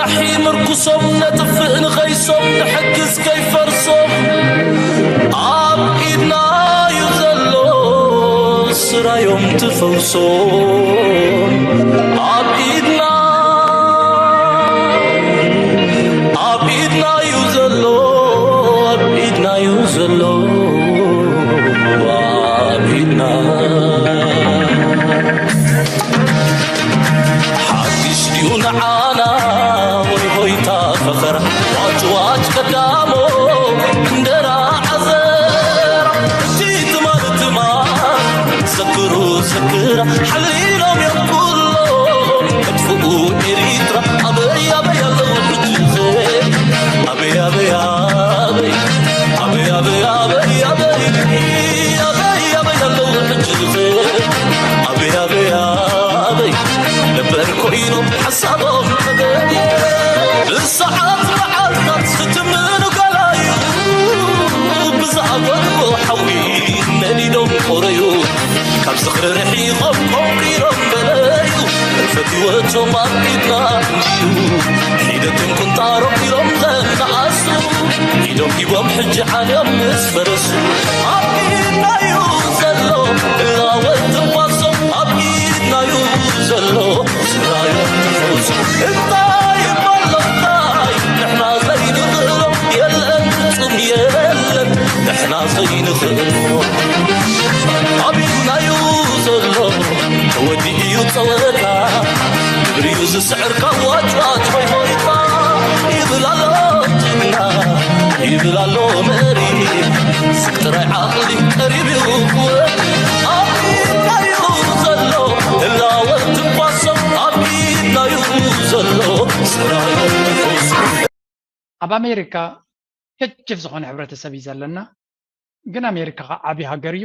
ኣሒ ምርኩሶም ነጥፍእ ንኸይሶም ንሕግዝ ከይፈርሶም ኣብ ኢድና እዩ ዘሎ ስራዮም ትፈውሶም ኣብ ኢድና ኣብ ኢድና እዩ ዘሎ ኣብ ኢድና እዩ ዘሎ ኣብ ኢድና ሓድሽ ድዩ ንዓና ወይ ሆይታ ፈኸራ ዋጭ ዋጭ ቀዳሞ እንጀራ ዓዘራ እቲ ትማል ትማል ዘክሩ ዘክራ ሓሊሎም እዮም ኩሎም መጥፍኡ ኤሪትራ ኣበይ ኣበይ ኣለዉ ሕጂ ኣበይ ኣበይ ኣበይ ኣበይ ኣበይ ኣበይ ኣበይ ኣበይ ኣበይ ኣለዉ ሕጂ ኣበይ ኣበይ ኣበይ ነበር ኮይኖም ሓሳቦም ተገየ ብሰዓት መዓልታት ዝትምኑ ገላዩ ብዝኣፈትዎ ሓዊ ነዲዶም ቆረዩ ካብ ዝኽሪ ርሒቖም ቆንቂሮም በለዩ ሕልፈት ህይወቶም ኣብ ኢድና እንድዩ ሒደቶም ቁንጣሮም ኢሎም ዘነኣሱ ኢዶም ሂቦም ሕጂ ዓልዮም ምስ ፈረሱ ኣብ ኢድናዩ ዘሎ እላወት ትንፋሶም ኣብ ኢድናዩ ዘሎ ስራዮም ትፈውሱ እንታይ ይበሎ እንታይ ንሕና ዘይንኽእሎ የለን ፍጹም የለን ንሕና ዘይንኽእሎ ኣብ ኢድናዩ ዘሎ ተወዲኡ እዩ ጸወታ ግብሪኡ ዝስዕር ካብ ዋጭዋጭ ሆይ ሆይታ ይብል ኣሎ ጅግና ይብል ኣሎ መሪ ስቅ ጥራይ ዓቕሊ ቀሪብ እዩ ኣብ ኢድናዩ ዘሎ እላወት ትንፋሶም ኣብ ኢድናዩ ዘሎ ስራዮም ትፈውሱ ኣብ ኣሜሪካ ሕጅፍ ዝኾነ ሕብረተሰብ እዩ ዘለና። ግን ኣሜሪካ ከዓ ዓብዪ ሃገር እዩ።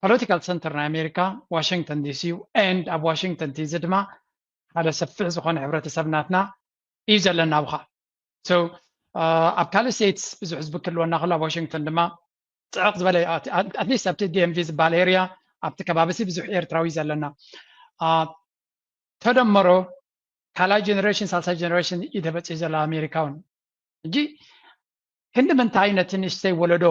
ፖለቲካል ሰንተር ናይ ኣሜሪካ ዋሽንግተን ዲሲ እዩ። ኤንድ ኣብ ዋሽንግተን ዲሲ ድማ ሓደ ሰፊሕ ዝኾነ ሕብረተሰብ ናትና እዩ ዘለና ኣብኻ። So ኣብ ካልእ ስቴትስ ብዙሕ ህዝቢ ክህልወና ከሎ ኣብ ዋሽንግተን ድማ ፅዕቕ ዝበለ ኣትሊስት ኣብቲ ዲኤምቪ ዝበሃል ኤርያ ኣብቲ ከባቢ ሲ ብዙሕ ኤርትራዊ እዩ ዘለና። ተደመሮ ካልኣይ ጀነሬሽን ሳልሳይ ጀነሬሽን እዩ ተበፂሑ ዘሎ ኣሜሪካ እውን ሕጂ ክንዲ ምንታይ ነቲ ንእሽተይ ወለዶ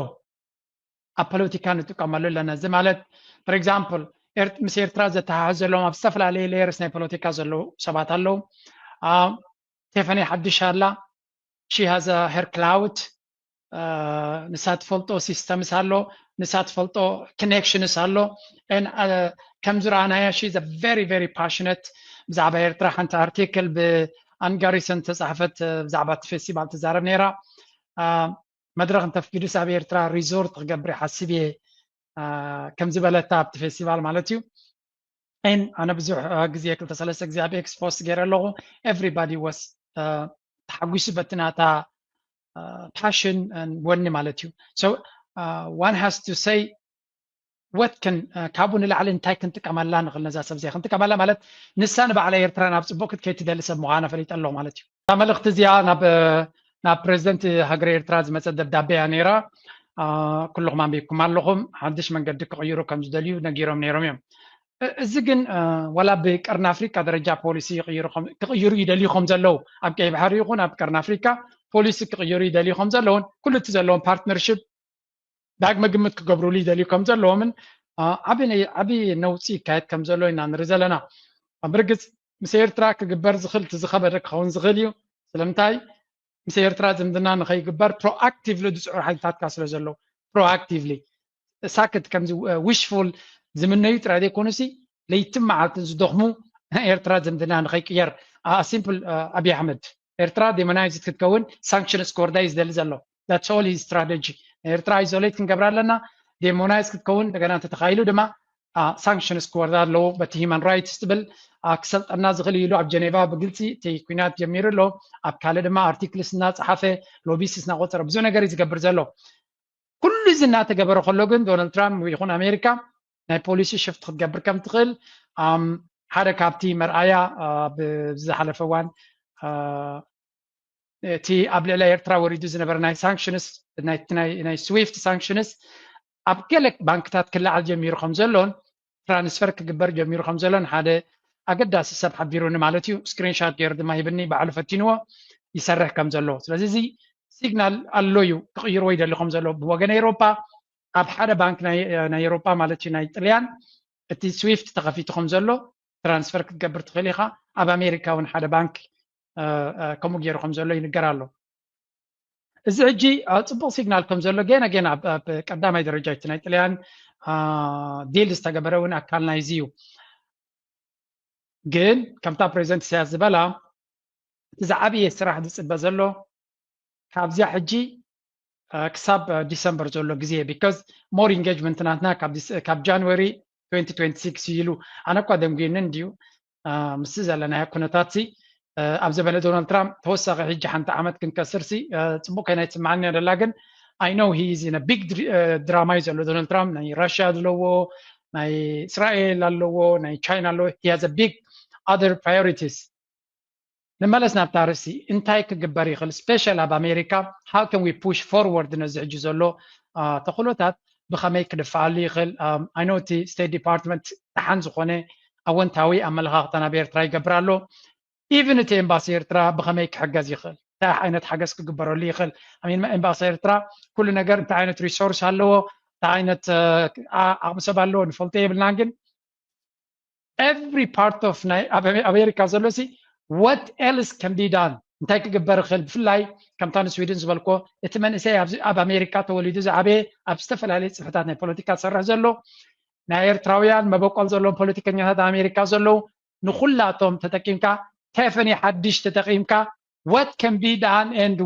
ኣብ ፖለቲካ ንጥቀመሉ ኣለና እዚ ማለት for example ምስ ኤርትራ ዘተሓሕዝ ዘለዎም ኣብ ዝተፈላለዩ layers ናይ ፖለቲካ ዘለዉ ሰባት ኣለዉ ቴፈኒ ሓድሽ ኣላ she has her clout ንሳ ትፈልጦ systems ኣሎ ንሳ ትፈልጦ connections ኣሎ ከምዚ ረኣናያ she is very very passionate ብዛዕባ ኤርትራ ሓንቲ ኣርቲክል ብኣንጋሪሰን ተፃሕፈት ብዛዕባ እቲ ፌስቲቫል ትዛረብ ነይራ መድረክ እንተፍቂዱስ ኣብ ኤርትራ ሪዞርት ክገብር ሓስብ እየ ከምዝበለታ ኣብቲ ፌስቲቫል ማለት እዩ ን ኣነ ብዙሕ ግዜ ክልተ ሰለስተ ግዜ ኣብ ኤክስ ፖስት ገይረ ኣለኹ everybody was ተሓጒሱ በቲ ናታ passion ወኒ ማለት እዩ so one has to say what can ካብኡ ንላዕሊ እንታይ ክንጥቀመላ ንኽእል ነዛ ሰብ እዚኣ ክንጥቀመላ ማለት ንሳ ንባዕላ ኤርትራ ናብ ፅቡቅ ክትከይድ ትደሊ ሰብ ምዃና ፈሊጠ ኣለኹ ማለት እዩ እዛ መልእኽቲ እዚኣ ናብ ናብ ፕሬዚደንት ሃገረ ኤርትራ ዝመፀት ደብዳቤ እያ ነይራ ኩልኹም ኣንቢብኩም ኣለኹም ሓድሽ መንገዲ ክቕይሩ ከም ዝደልዩ ነጊሮም ነይሮም እዮም እዚ ግን ዋላ ብቀርኒ ኣፍሪካ ደረጃ ፖሊሲ ክቕይሩ ይደልዩ ከም ዘለዉ ኣብ ቀይ ባሕሪ ይኹን ኣብ ቀርኒ ኣፍሪካ ፖሊሲ ክቕይሩ ይደልዩ ከም ዘለውን ኩሉ እቲ ዘለዎም ፓርትነርሽፕ ዳግመ ግምት ክገብሩሉ ይደልዩ ከም ዘለዎምን ዓቢ ነውፂ ይካየድ ከም ዘሎ ኢና ንርኢ ዘለና ብርግፅ ምስ ኤርትራ ክግበር ዝኽእል እቲ ዝኸበደ ክኸውን ዝኽእል እዩ ስለምንታይ ምስ ኤርትራ ዝምድና ንኸይግበር ፕሮኣክቲቭሊ ዝፅዕሩ ሓይልታትካ ስለ ዘለዉ ፕሮኣክቲቭሊ ሳክት ከምዚ ዊሽፉል ዝምነዩ ጥራይ ዘይኮኑሲ ለይትን መዓልትን ዝደኽሙ ኤርትራ ዝምድና ንኸይቅየር simple ኣብይ ኣሕመድ ኤርትራ demonized ክትከውን sanctions ክወርዳ እዩ ዝደሊ ዘሎ that's all his strategy ኤርትራ isolate ክንገብራ ኣለና demonize ክትከውን እንደገና እንተተኻኢሉ ድማ sanctions ክወርዳ ኣለዎ በቲ human rights ትብል ክሰልጠና ዝኽእል ኢሉ ኣብ ጀኔቫ ብግልፂ እቲ ኩናት ጀሚሩ ኣሎ ኣብ ካልእ ድማ ኣርቲክልስ እናፀሓፈ lobbyist እናቆፀረ ብዙሕ ነገር እዩ ዝገብር ዘሎ ኩሉ እዚ እናተገበረ ከሎ ግን ዶናልድ ትራምፕ ይኹን ኣሜሪካ ናይ ፖሊሲ ሽፍት ክትገብር ከም ትኽእል ሓደ ካብቲ መርኣያ ብዝሓለፈ እዋን እቲ ኣብ ልዕሊ ኤርትራ ወሪዱ ዝነበረ ናይ ሳንክሽንስ ናይ ስዊፍት ሳንክሽንስ ኣብ ገለ ባንክታት ክለዓል ጀሚሩ ከም ዘሎን ትራንስፈር ክግበር ጀሚሩ ከም ዘሎን ሓደ ኣገዳሲ ሰብ ሓቢሩኒ ማለት እዩ። ስክሪንሻት ገይሩ ድማ ሂብኒ፣ ባዕሉ ፈቲንዎ ይሰርሕ ከም ዘሎ። ስለዚ እዚ ሲግናል ኣሎ እዩ፣ ክቕይርዎ ይደሊ ከም ዘሎ። ብወገን ኤውሮጳ ኣብ ሓደ ባንክ ናይ ኤውሮጳ ማለት እዩ፣ ናይ ጥልያን፣ እቲ ስዊፍት ተኸፊቱ ከም ዘሎ ትራንስፈር ክትገብር ትኽእል ኢኻ። ኣብ ኣሜሪካ እውን ሓደ ባንክ ከምኡ ገይሩ ከም ዘሎ ይንገር ኣሎ። እዚ ሕጂ ጽቡቕ ሲግናል ከም ዘሎ ገና ገና ኣብ ቀዳማይ ደረጃ እቲ ናይ ጥልያን ዲል ዝተገበረ እውን ኣካል ናይዚ እዩ። ግን ከምታ ፕሬዚደንት ኢሳያስ ዝበላ እቲ ዝዓበየ ስራሕ ዝፅበ ዘሎ ካብዚኣ ሕጂ ክሳብ ዲሰምበር ዘሎ ግዜ፣ because more engagement ናትና ካብ ጃንዋሪ twenty twenty-six እዩ ኢሉ። ኣነ እኳ ደንጉይኒ እንድዩ ምስዚ ዘለናዮ ኩነታት ሲ ኣብ ዘበነ ዶናልድ ትራምፕ ተወሳኺ ሕጂ ሓንቲ ዓመት ክንከስር ሲ ፅቡቅ ኮይና ይትስምዓኒ ደላ። ግን I know he is in a big ድራማ እዩ ዘሎ ዶናልድ ትራምፕ። ናይ ራሽያ ኣለዎ፣ ናይ እስራኤል ኣለዎ፣ ናይ ቻይና ኣለዎ። He has a big other priorities። ንመለስ ናብታ ርእሲ እንታይ ክግበር ይኽእል special ኣብ ኣሜሪካ? How can we push forward ነዚ ሕጂ ዘሎ ተኽእሎታት ብኸመይ ክድፍኣሉ ይኽእል? I know እቲ ስቴት ዲፓርትመንት ደሓን ዝኾነ ኣወንታዊ ኣመለኻኽታ ናብ ኤርትራ ይገብር ኣሎ። ኢቭን እቲ ኤምባሲ ኤርትራ ብኸመይ ክሕገዝ ይኽእል? እንታይ ዓይነት ሓገዝ ክግበረሉ ይኽእል? ኣሚን ኤምባሲ ኤርትራ ኩሉ ነገር እንታይ ዓይነት ሪሶርስ ኣለዎ? እንታይ ዓይነት ዓቕሚ ሰብ ኣለዎ ንፈልጦ የብልናን። ግን every part of ናይ ኣሜሪካ ዘሎ ሲ what else can be done? እንታይ ክግበር ይኽእል? ብፍላይ ከምታ ንስዊድን ዝበልኮ እቲ መንእሰይ ኣብ ኣሜሪካ ተወሊዱ ዝዓበየ ኣብ ዝተፈላለየ ፅፍሕታት ናይ ፖለቲካ ዝሰርሕ ዘሎ ናይ ኤርትራውያን መበቆል ዘለዎም ፖለቲከኛታት ኣሜሪካ ዘለዉ ንኩላቶም ተጠቂምካ ቴፈኒ ሓድሽ ተጠቂምካ what can be done and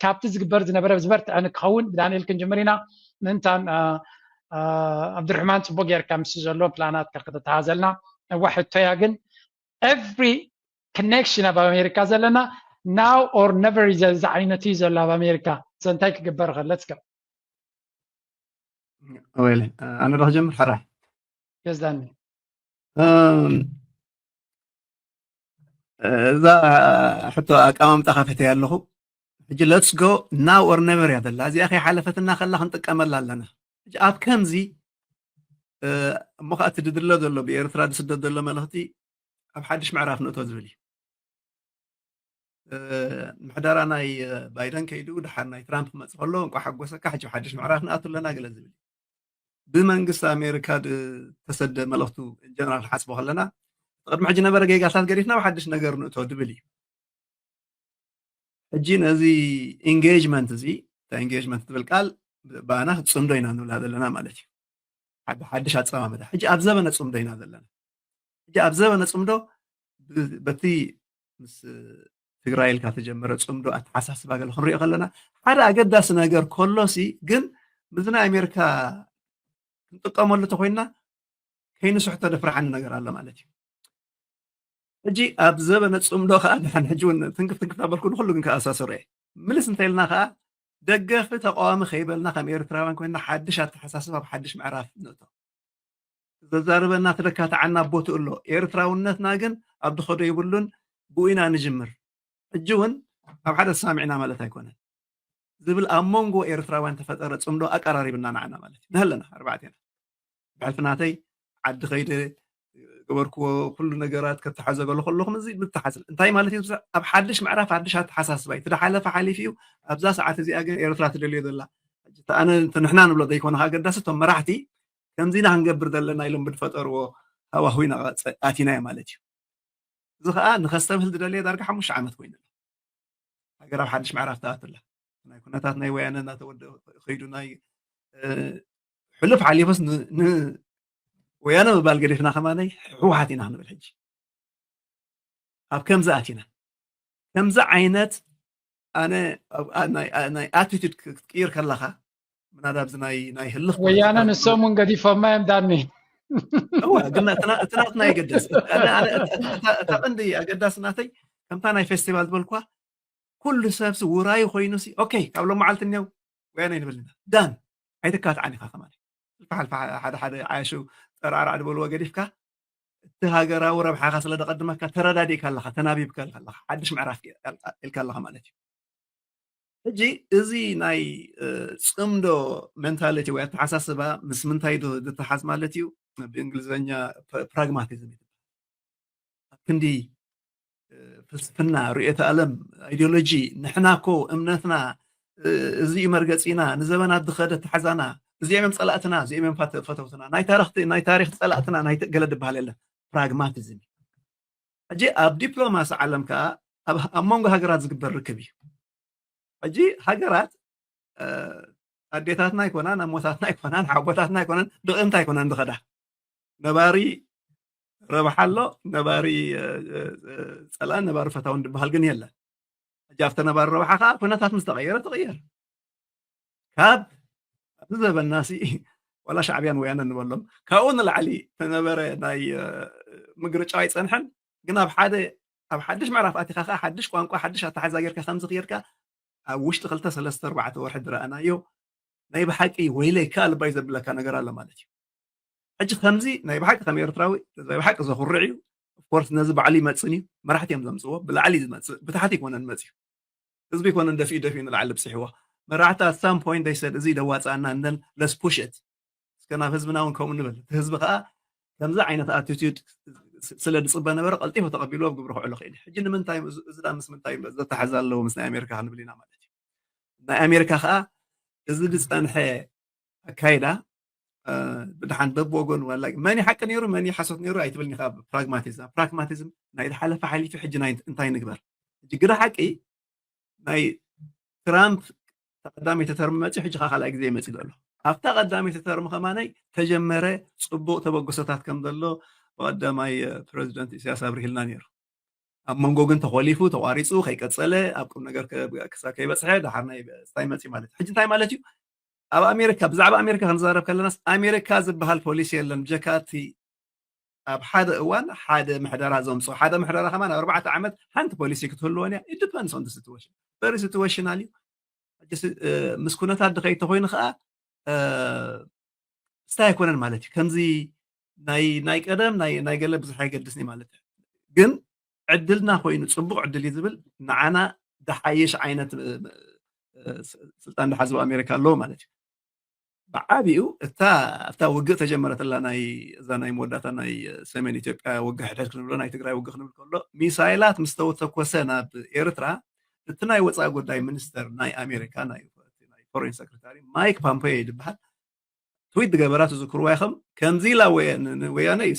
ካብቲ ዝግበር ዝነበረ ዝበርትዐ ንክኸውን ብዳንኤል ክንጅምር ኢና። ምእንታን ኣብድርሕማን ፅቡቅ ጌርካ ምስ ዘሎ ፕላናት ከተተሃዘልና ነዋ ሕቶያ። ግን every connection ኣብ ኣሜሪካ ዘለና now or never ዝዓይነቱ እዩ ዘሎ ኣብ ኣሜሪካ። እንታይ ክግበር ይኽእል? Let's go። ወይለ ኣነ ዶ ክጀምር? ሕራይ የዝዳኒ እዛ ሕቶ ኣቀማምጣ ከፈተያ ኣለኹ። ሕጂ let's go now or never እያ ዘላ። እዚኣ ከይሓለፈትና ከላ ክንጥቀመላ ኣለና። ሕጂ ኣብ ከምዚ እሞ ከዓ እቲ ድድለ ዘሎ ብኤርትራ ዝስደድ ዘሎ መልእኽቲ ኣብ ሓድሽ ምዕራፍ ንእቶ ዝብል እዩ። ምሕደራ ናይ ባይደን ከይዱ ድሓር ናይ ትራምፕ ክመፅእ ከሎ እንቋ ሓጎሰካ ሕጂ ሓድሽ ምዕራፍ ንኣቱ ኣለና ገለ ዝብል ብመንግስቲ ኣሜሪካ ዝተሰደ መልእኽቱ ጀነራል ሓስቦ ከለና ቅድሚ ሕጂ ነበረ ጌጋታት ገዲፍና ብሓድሽ ነገር ንእቶ ድብል እዩ። ሕጂ ነዚ ኢንጌጅመንት እዚ እታ ኢንጌጅመንት ትብል ቃል ባና ጽምዶ ኢና ንብላ ዘለና ማለት እዩ። ሓደ ሓድሽ ኣጸማምታ ሕጂ ኣብ ዘበነ ጽምዶ ኢና ዘለና። ሕጂ ኣብ ዘበነ ጽምዶ በቲ ምስ ትግራይ ኢልካ ተጀመረ ጽምዶ ኣተሓሳስባ ገለ ክንሪኦ ከለና ሓደ ኣገዳሲ ነገር ከሎሲ ግን ምስዚ ናይ ኣሜሪካ ክንጥቀመሉ ተኮይንና ከይንስሕቶ ደፍርሓኒ ነገር ኣሎ ማለት እዩ። ሕጂ ኣብ ዘበነ ጽምዶ ከዓ ድሓን ሕጂ እውን ትንክፍ ትንክፍ ኣበልኩ ንኩሉ ግን ከኣሳስሮ እየ። ምልስ እንተኢልና ከዓ ደገፊ ተቃዋሚ ከይበልና ከም ኤርትራውያን ኮይና ሓድሽ ኣተሓሳስባ ኣብ ሓድሽ ምዕራፍ ንእቶ። ዘዛርበና ተደካተዓና ቦትኡ ኣሎ። ኤርትራውነትና ግን ኣብ ድኸዶ ይብሉን ብኡ ኢና ንጅምር። ሕጂ እውን ኣብ ሓደ ተሳሚዕና ማለት ኣይኮነን ዝብል ኣብ መንጎ ኤርትራውያን ተፈጠረ ጽምዶ ኣቀራሪብና ንዓና ማለት እዩ። ንሃለና ኣርባዕቴና ብሕልፊ ናተይ ዓዲ ከይደ ገበርክዎ ኩሉ ነገራት ከተሓዘበሉ ከለኹም እዚ ምተሓዝ እንታይ ማለት እዩ? ኣብ ሓድሽ ምዕራፍ ሓድሽ ኣተሓሳስባ እዩ። እቲ ዝሓለፈ ሓሊፉ እዩ። ኣብዛ ሰዓት እዚኣ ግን ኤርትራ ትደልዮ ዘላ ኣነ ንሕና ንብሎ ዘይኮነ ኣገዳሲ እቶም መራሕቲ ከምዚ ኢና ክንገብር ዘለና ኢሎም ብዝፈጠርዎ ሃዋሁ ኢና ኣቲናዮ ማለት እዩ። እዚ ከዓ ንከስተብህል ዝደለየ ዳርጋ ሓሙሽተ ዓመት ኮይኑ ኣሎ። ሃገር ኣብ ሓድሽ ምዕራፍ ትኣቱ ኣላ። ናይ ኩነታት ናይ ወያነ እናተወደ ከይዱ ናይ ሕሉፍ ሓሊፉስ ንወያነ ምባል ገዲፍና ከማነይ ህወሓት ኢና ክንብል ሕጂ ኣብ ከምዚ ኣቲና ከምዚ ዓይነት ኣነ ናይ ኣቲቱድ ክትቅይር ከለካ ምናዳ ኣብዚ ናይ ናይ ህልኽ ወያነ ንሶም እውን ገዲፎማ እዮም ዳኒ እዋ ግን እቲ ናትና ይገደስ እታ ቀንዲ ኣገዳሲ ናተይ ከምታ ናይ ፌስቲቫል ዝበልኳ ኩሉ ሰብሲ ውራዩ ኮይኑ ሲ ኦኬ ካብ ሎም መዓልቲ እኒው ወያነ ይንብል ኢና ዳን ኣይትካትዓን ኢካ ከማን ሕልፋ ሓደ ሓደ ዓያሹ ጠራዕራዕ ዝበልዎ ገዲፍካ እቲ ሃገራዊ ረብሓኻ ስለ ደቐድመካ ተረዳዲእካ ኣለኻ ተናቢብካ ኣለኻ ሓድሽ ምዕራፍ ኢልካ ኣለኻ ማለት እዩ ሕጂ እዚ ናይ ፅምዶ ሜንታሊቲ ወይ ኣተሓሳስባ ምስ ምንታይ ዝተሓዝ ማለት እዩ ብእንግሊዝኛ ፕራግማቲዝም ክንዲ ፍልስፍና፣ ርእዮተ ኣለም፣ ኣይዲዮሎጂ፣ ንሕና እኮ እምነትና እዚ እዩ መርገፂና፣ ንዘበናት ዝኸደ ተሓዛና፣ እዚኦም እዮም ፀላእትና፣ እዚኦም እዮም ፈተውትና፣ ናይ ታሪክ ፀላእትና፣ ናይ ገለ ዝበሃል የለን። ፕራግማቲዝም እዩ። ሕጂ ኣብ ዲፕሎማሲ ዓለም ከዓ ኣብ መንጎ ሃገራት ዝግበር ርክብ እዩ። ሕጂ ሃገራት ኣዴታትና ኣይኮናን፣ ኣሞታትና ኣይኮናን፣ ሓቦታትና ኣይኮናን፣ ብቕእምታ ኣይኮናን ዝኸዳ። ነባሪ ረብሓ ኣሎ፣ ነባሪ ፀላእን ነባሪ ፈታውን ዝበሃል ግን የለን። ሕጂ ኣብተ ነባሪ ረብሓ ከዓ ኩነታት ምስ ተቐየረ ትቕየር። ካብ ኣብዚ ዘበና ሲ ዋላ ሻዕብያን ወያነ ንበሎም ካብኡ ንላዕሊ ተነበረ ናይ ምግርጫው ኣይፀንሐን። ግን ኣብ ሓደ ኣብ ሓድሽ ምዕራፍ ኣቲኻ ከዓ ሓድሽ ቋንቋ ሓድሽ ኣተሓዛ ጌርካ ከምዚ ክየድካ ኣብ ውሽጢ ክልተ ሰለስተ ኣርባዕተ ወርሒ ዝረኣናዮ ናይ ብሓቂ ወይለይ ከኣ ልባይ ዘብለካ ነገር ኣሎ ማለት እዩ። ሕጂ ከምዚ ናይ ብሓቂ ከም ኤርትራዊ ናይ ብሓቂ ዘኹርዕ እዩ። ኦፍኮርስ ነዚ ባዕሉ ይመፅን እዩ። መራሕቲ እዮም ዘምፅዎ። ብላዕሊ ዝመፅእ ብታሕቲ ይኮነን መፅዩ። ህዝቢ ይኮነን ደፊኡ ደፊኡ ንላዕሊ ብፅሕዎ። መራሕቲ ኣት ሳም ፖይንት ደይ ሰድ እዚ ደዋፃና እንደን ለስ ፑሽት እስከ ናብ ህዝብና እውን ከምኡ ንብል። እቲ ህዝቢ ከዓ ከምዚ ዓይነት ኣቲቱድ ስለ ዝፅበ ነበረ ቀልጢፉ ተቐቢልዎ ኣብ ግብሪ ክዕሎ ክእል። ሕጂ ንምንታይ እዚ ዳ ምስ ምንታይ ዘተሓዝ ኣለዎ ምስ ናይ ኣሜሪካ ክንብል ኢና ማለት እዩ። ናይ ኣሜሪካ ከዓ እዚ ዝፀንሐ ኣካይዳ ብድሓን በብወገኑ ዋላ መን ሓቂ ነይሩ መን ሓሶት ነይሩ ኣይትብልኒ። ካብ ፕራግማቲዝም ፕራግማቲዝም ናይ ዝሓለፈ ሓሊፉ ሕጂ እንታይ ንግበር? ሕጂ ግደ ሓቂ ናይ ትራምፕ ተቐዳሚ ተተርሚ መፅዩ ሕጂ ካልኣይ ግዜ ይመፅእ ዘሎ። ኣብታ ቀዳሚ ተተርሚ ከማነይ ተጀመረ ፅቡቕ ተበግሶታት ከም ዘሎ ብቐዳማይ ፕረዚደንት ኢሳያስ ኣብሪህልና ነይሩ። ኣብ መንጎ ግን ተኾሊፉ ተቋሪፁ ከይቀፀለ ኣብ ቁም ነገር ክሳብ ከይበፅሐ ድሓር ናይ ስታይ መፅዩ ማለት እዩ። ሕጂ እንታይ ማለት እዩ? ኣብ ኣሜሪካ ብዛዕባ ኣሜሪካ ክንዛረብ ከለናስ ኣሜሪካ ዝበሃል ፖሊሲ የለን ብጀካ እቲ ኣብ ሓደ እዋን ሓደ ምሕደራ ዘምፅኦ ሓደ ምሕደራ ከማን ኣብ ኣርባዕተ ዓመት ሓንቲ ፖሊሲ ክትህልወን እያ። ኢት ዲፐንድስ ኦን ሲትዌሽን ቨሪ ሲትዌሽናል እዩ። ምስ ኩነታት ድኸይ ተኮይኑ ከዓ ስታይ ኣይኮነን ማለት እዩ። ከምዚ ናይ ናይ ቀደም ናይ ናይ ገለ ብዙሕ ኣይገድስኒ ማለት እዩ። ግን ዕድልና ኮይኑ ፅቡቕ ዕድል እዩ ዝብል ንዓና ዝሓይሽ ዓይነት ስልጣን ዝሓዝቡ ኣሜሪካ ኣለዎ ማለት እዩ። ብዓቢኡ እታ ኣብታ ውግእ ተጀመረትላ ናይ እዛ ናይ መወዳእታ ናይ ሰሜን ኢትዮጵያ ውግእ ሕድሕድ ክንብሎ ናይ ትግራይ ውግእ ክንብል ከሎ ሚሳይላት ምስ ተተኮሰ ናብ ኤርትራ እቲ ናይ ወፃኢ ጉዳይ ሚኒስተር ናይ ኣሜሪካ ናይ ፎሬን ሰክሬታሪ ማይክ ፓምፖዮ ዝበሃል ትዊት ዝገበራ ትዝክርዋ ኢኹም። ከምዚ ኢላ ወያነ እዩ